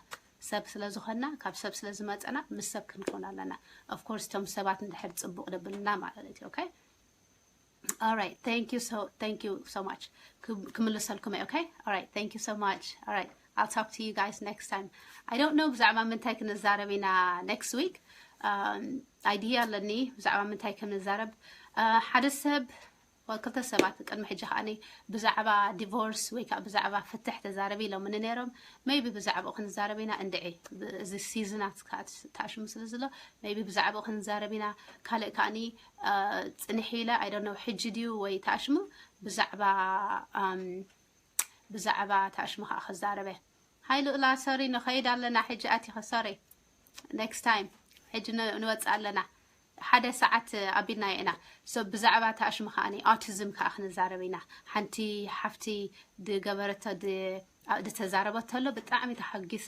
ሰብ ስለ ዝኾንና ካብ ሰብ ስለ ዝመጸና ምስ ሰብ ክንኮን ኣለና of course እቶም ሰባት እንድሕር ጽቡቕ ደብልና ማለት እዩ okay All right, thank you so thank you so much. ክምልሰልኩም okay? All right, thank you so much. All right, I'll talk to you guys next time. I don't know ብዛዕባ ምንታይ ክንዛረብ ኢና next week. Um, idea ኣለኒ ብዛዕባ ምንታይ ክንዛረብ ሓደ ሰብ ክልተ ሰባት ቅድሚ ሕጂ ከዓኒ ብዛዕባ divorce ወይ ከዓ ብዛዕባ ፍትሕ ተዛረቢ ኢሎምኒ ነይሮም maybe ብዛዕባኡ ክንዛረብ ኢና እንድዒ እዚ seasonኣት ከዓ ተኣሽሙ ስለ ዘሎ maybe ብዛዕባኡ ክንዛረብ ኢና ካልእ ከዓኒ ፅንሕ ኢለ I don't know ሕጂ ድዩ ወይ ተኣሽሙ ብዛዕባ ብዛዕባ ተኣሽሙ ከዓ ክዛረበ ሃይ ልኡላ sorry ንኸይድ ኣለና ሕጂ ኣቲኸ sorry next time ሕጂ ንወፅእ ኣለና ሓደ ሰዓት ኣቢልና ኢና so ብዛዕባ ተኣሽሙ ከዓኒ autism ከዓ ክንዛረብ ኢና ሓንቲ ሓፍቲ ዝገበረቶ ዝተዛረበቶ ኣሎ ብጣዕሚ ተሓጊሰ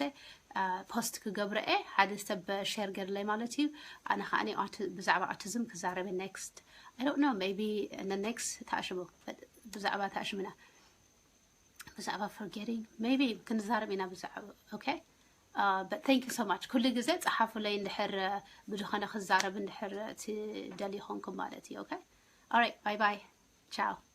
post ክገብረ እየ ሓደ ሰብ share ገርለይ ማለት እዩ ኣነ ከዓ ብዛዕባ autism ክዛረብ next I don't know maybe next ተኣሽሙ ብዛዕባ ተኣሽሙና ብዛዕባ forgetting maybe ክንዛረብ ኢና ብዛዕባ okay but thank you so much ኩሉ ግዜ ፀሓፉለይ እንድሕር ብዝኾነ ክዛረብ እንድሕር ትደልዩ ኾንኩም ማለት እዩ okay all right bye bye ciao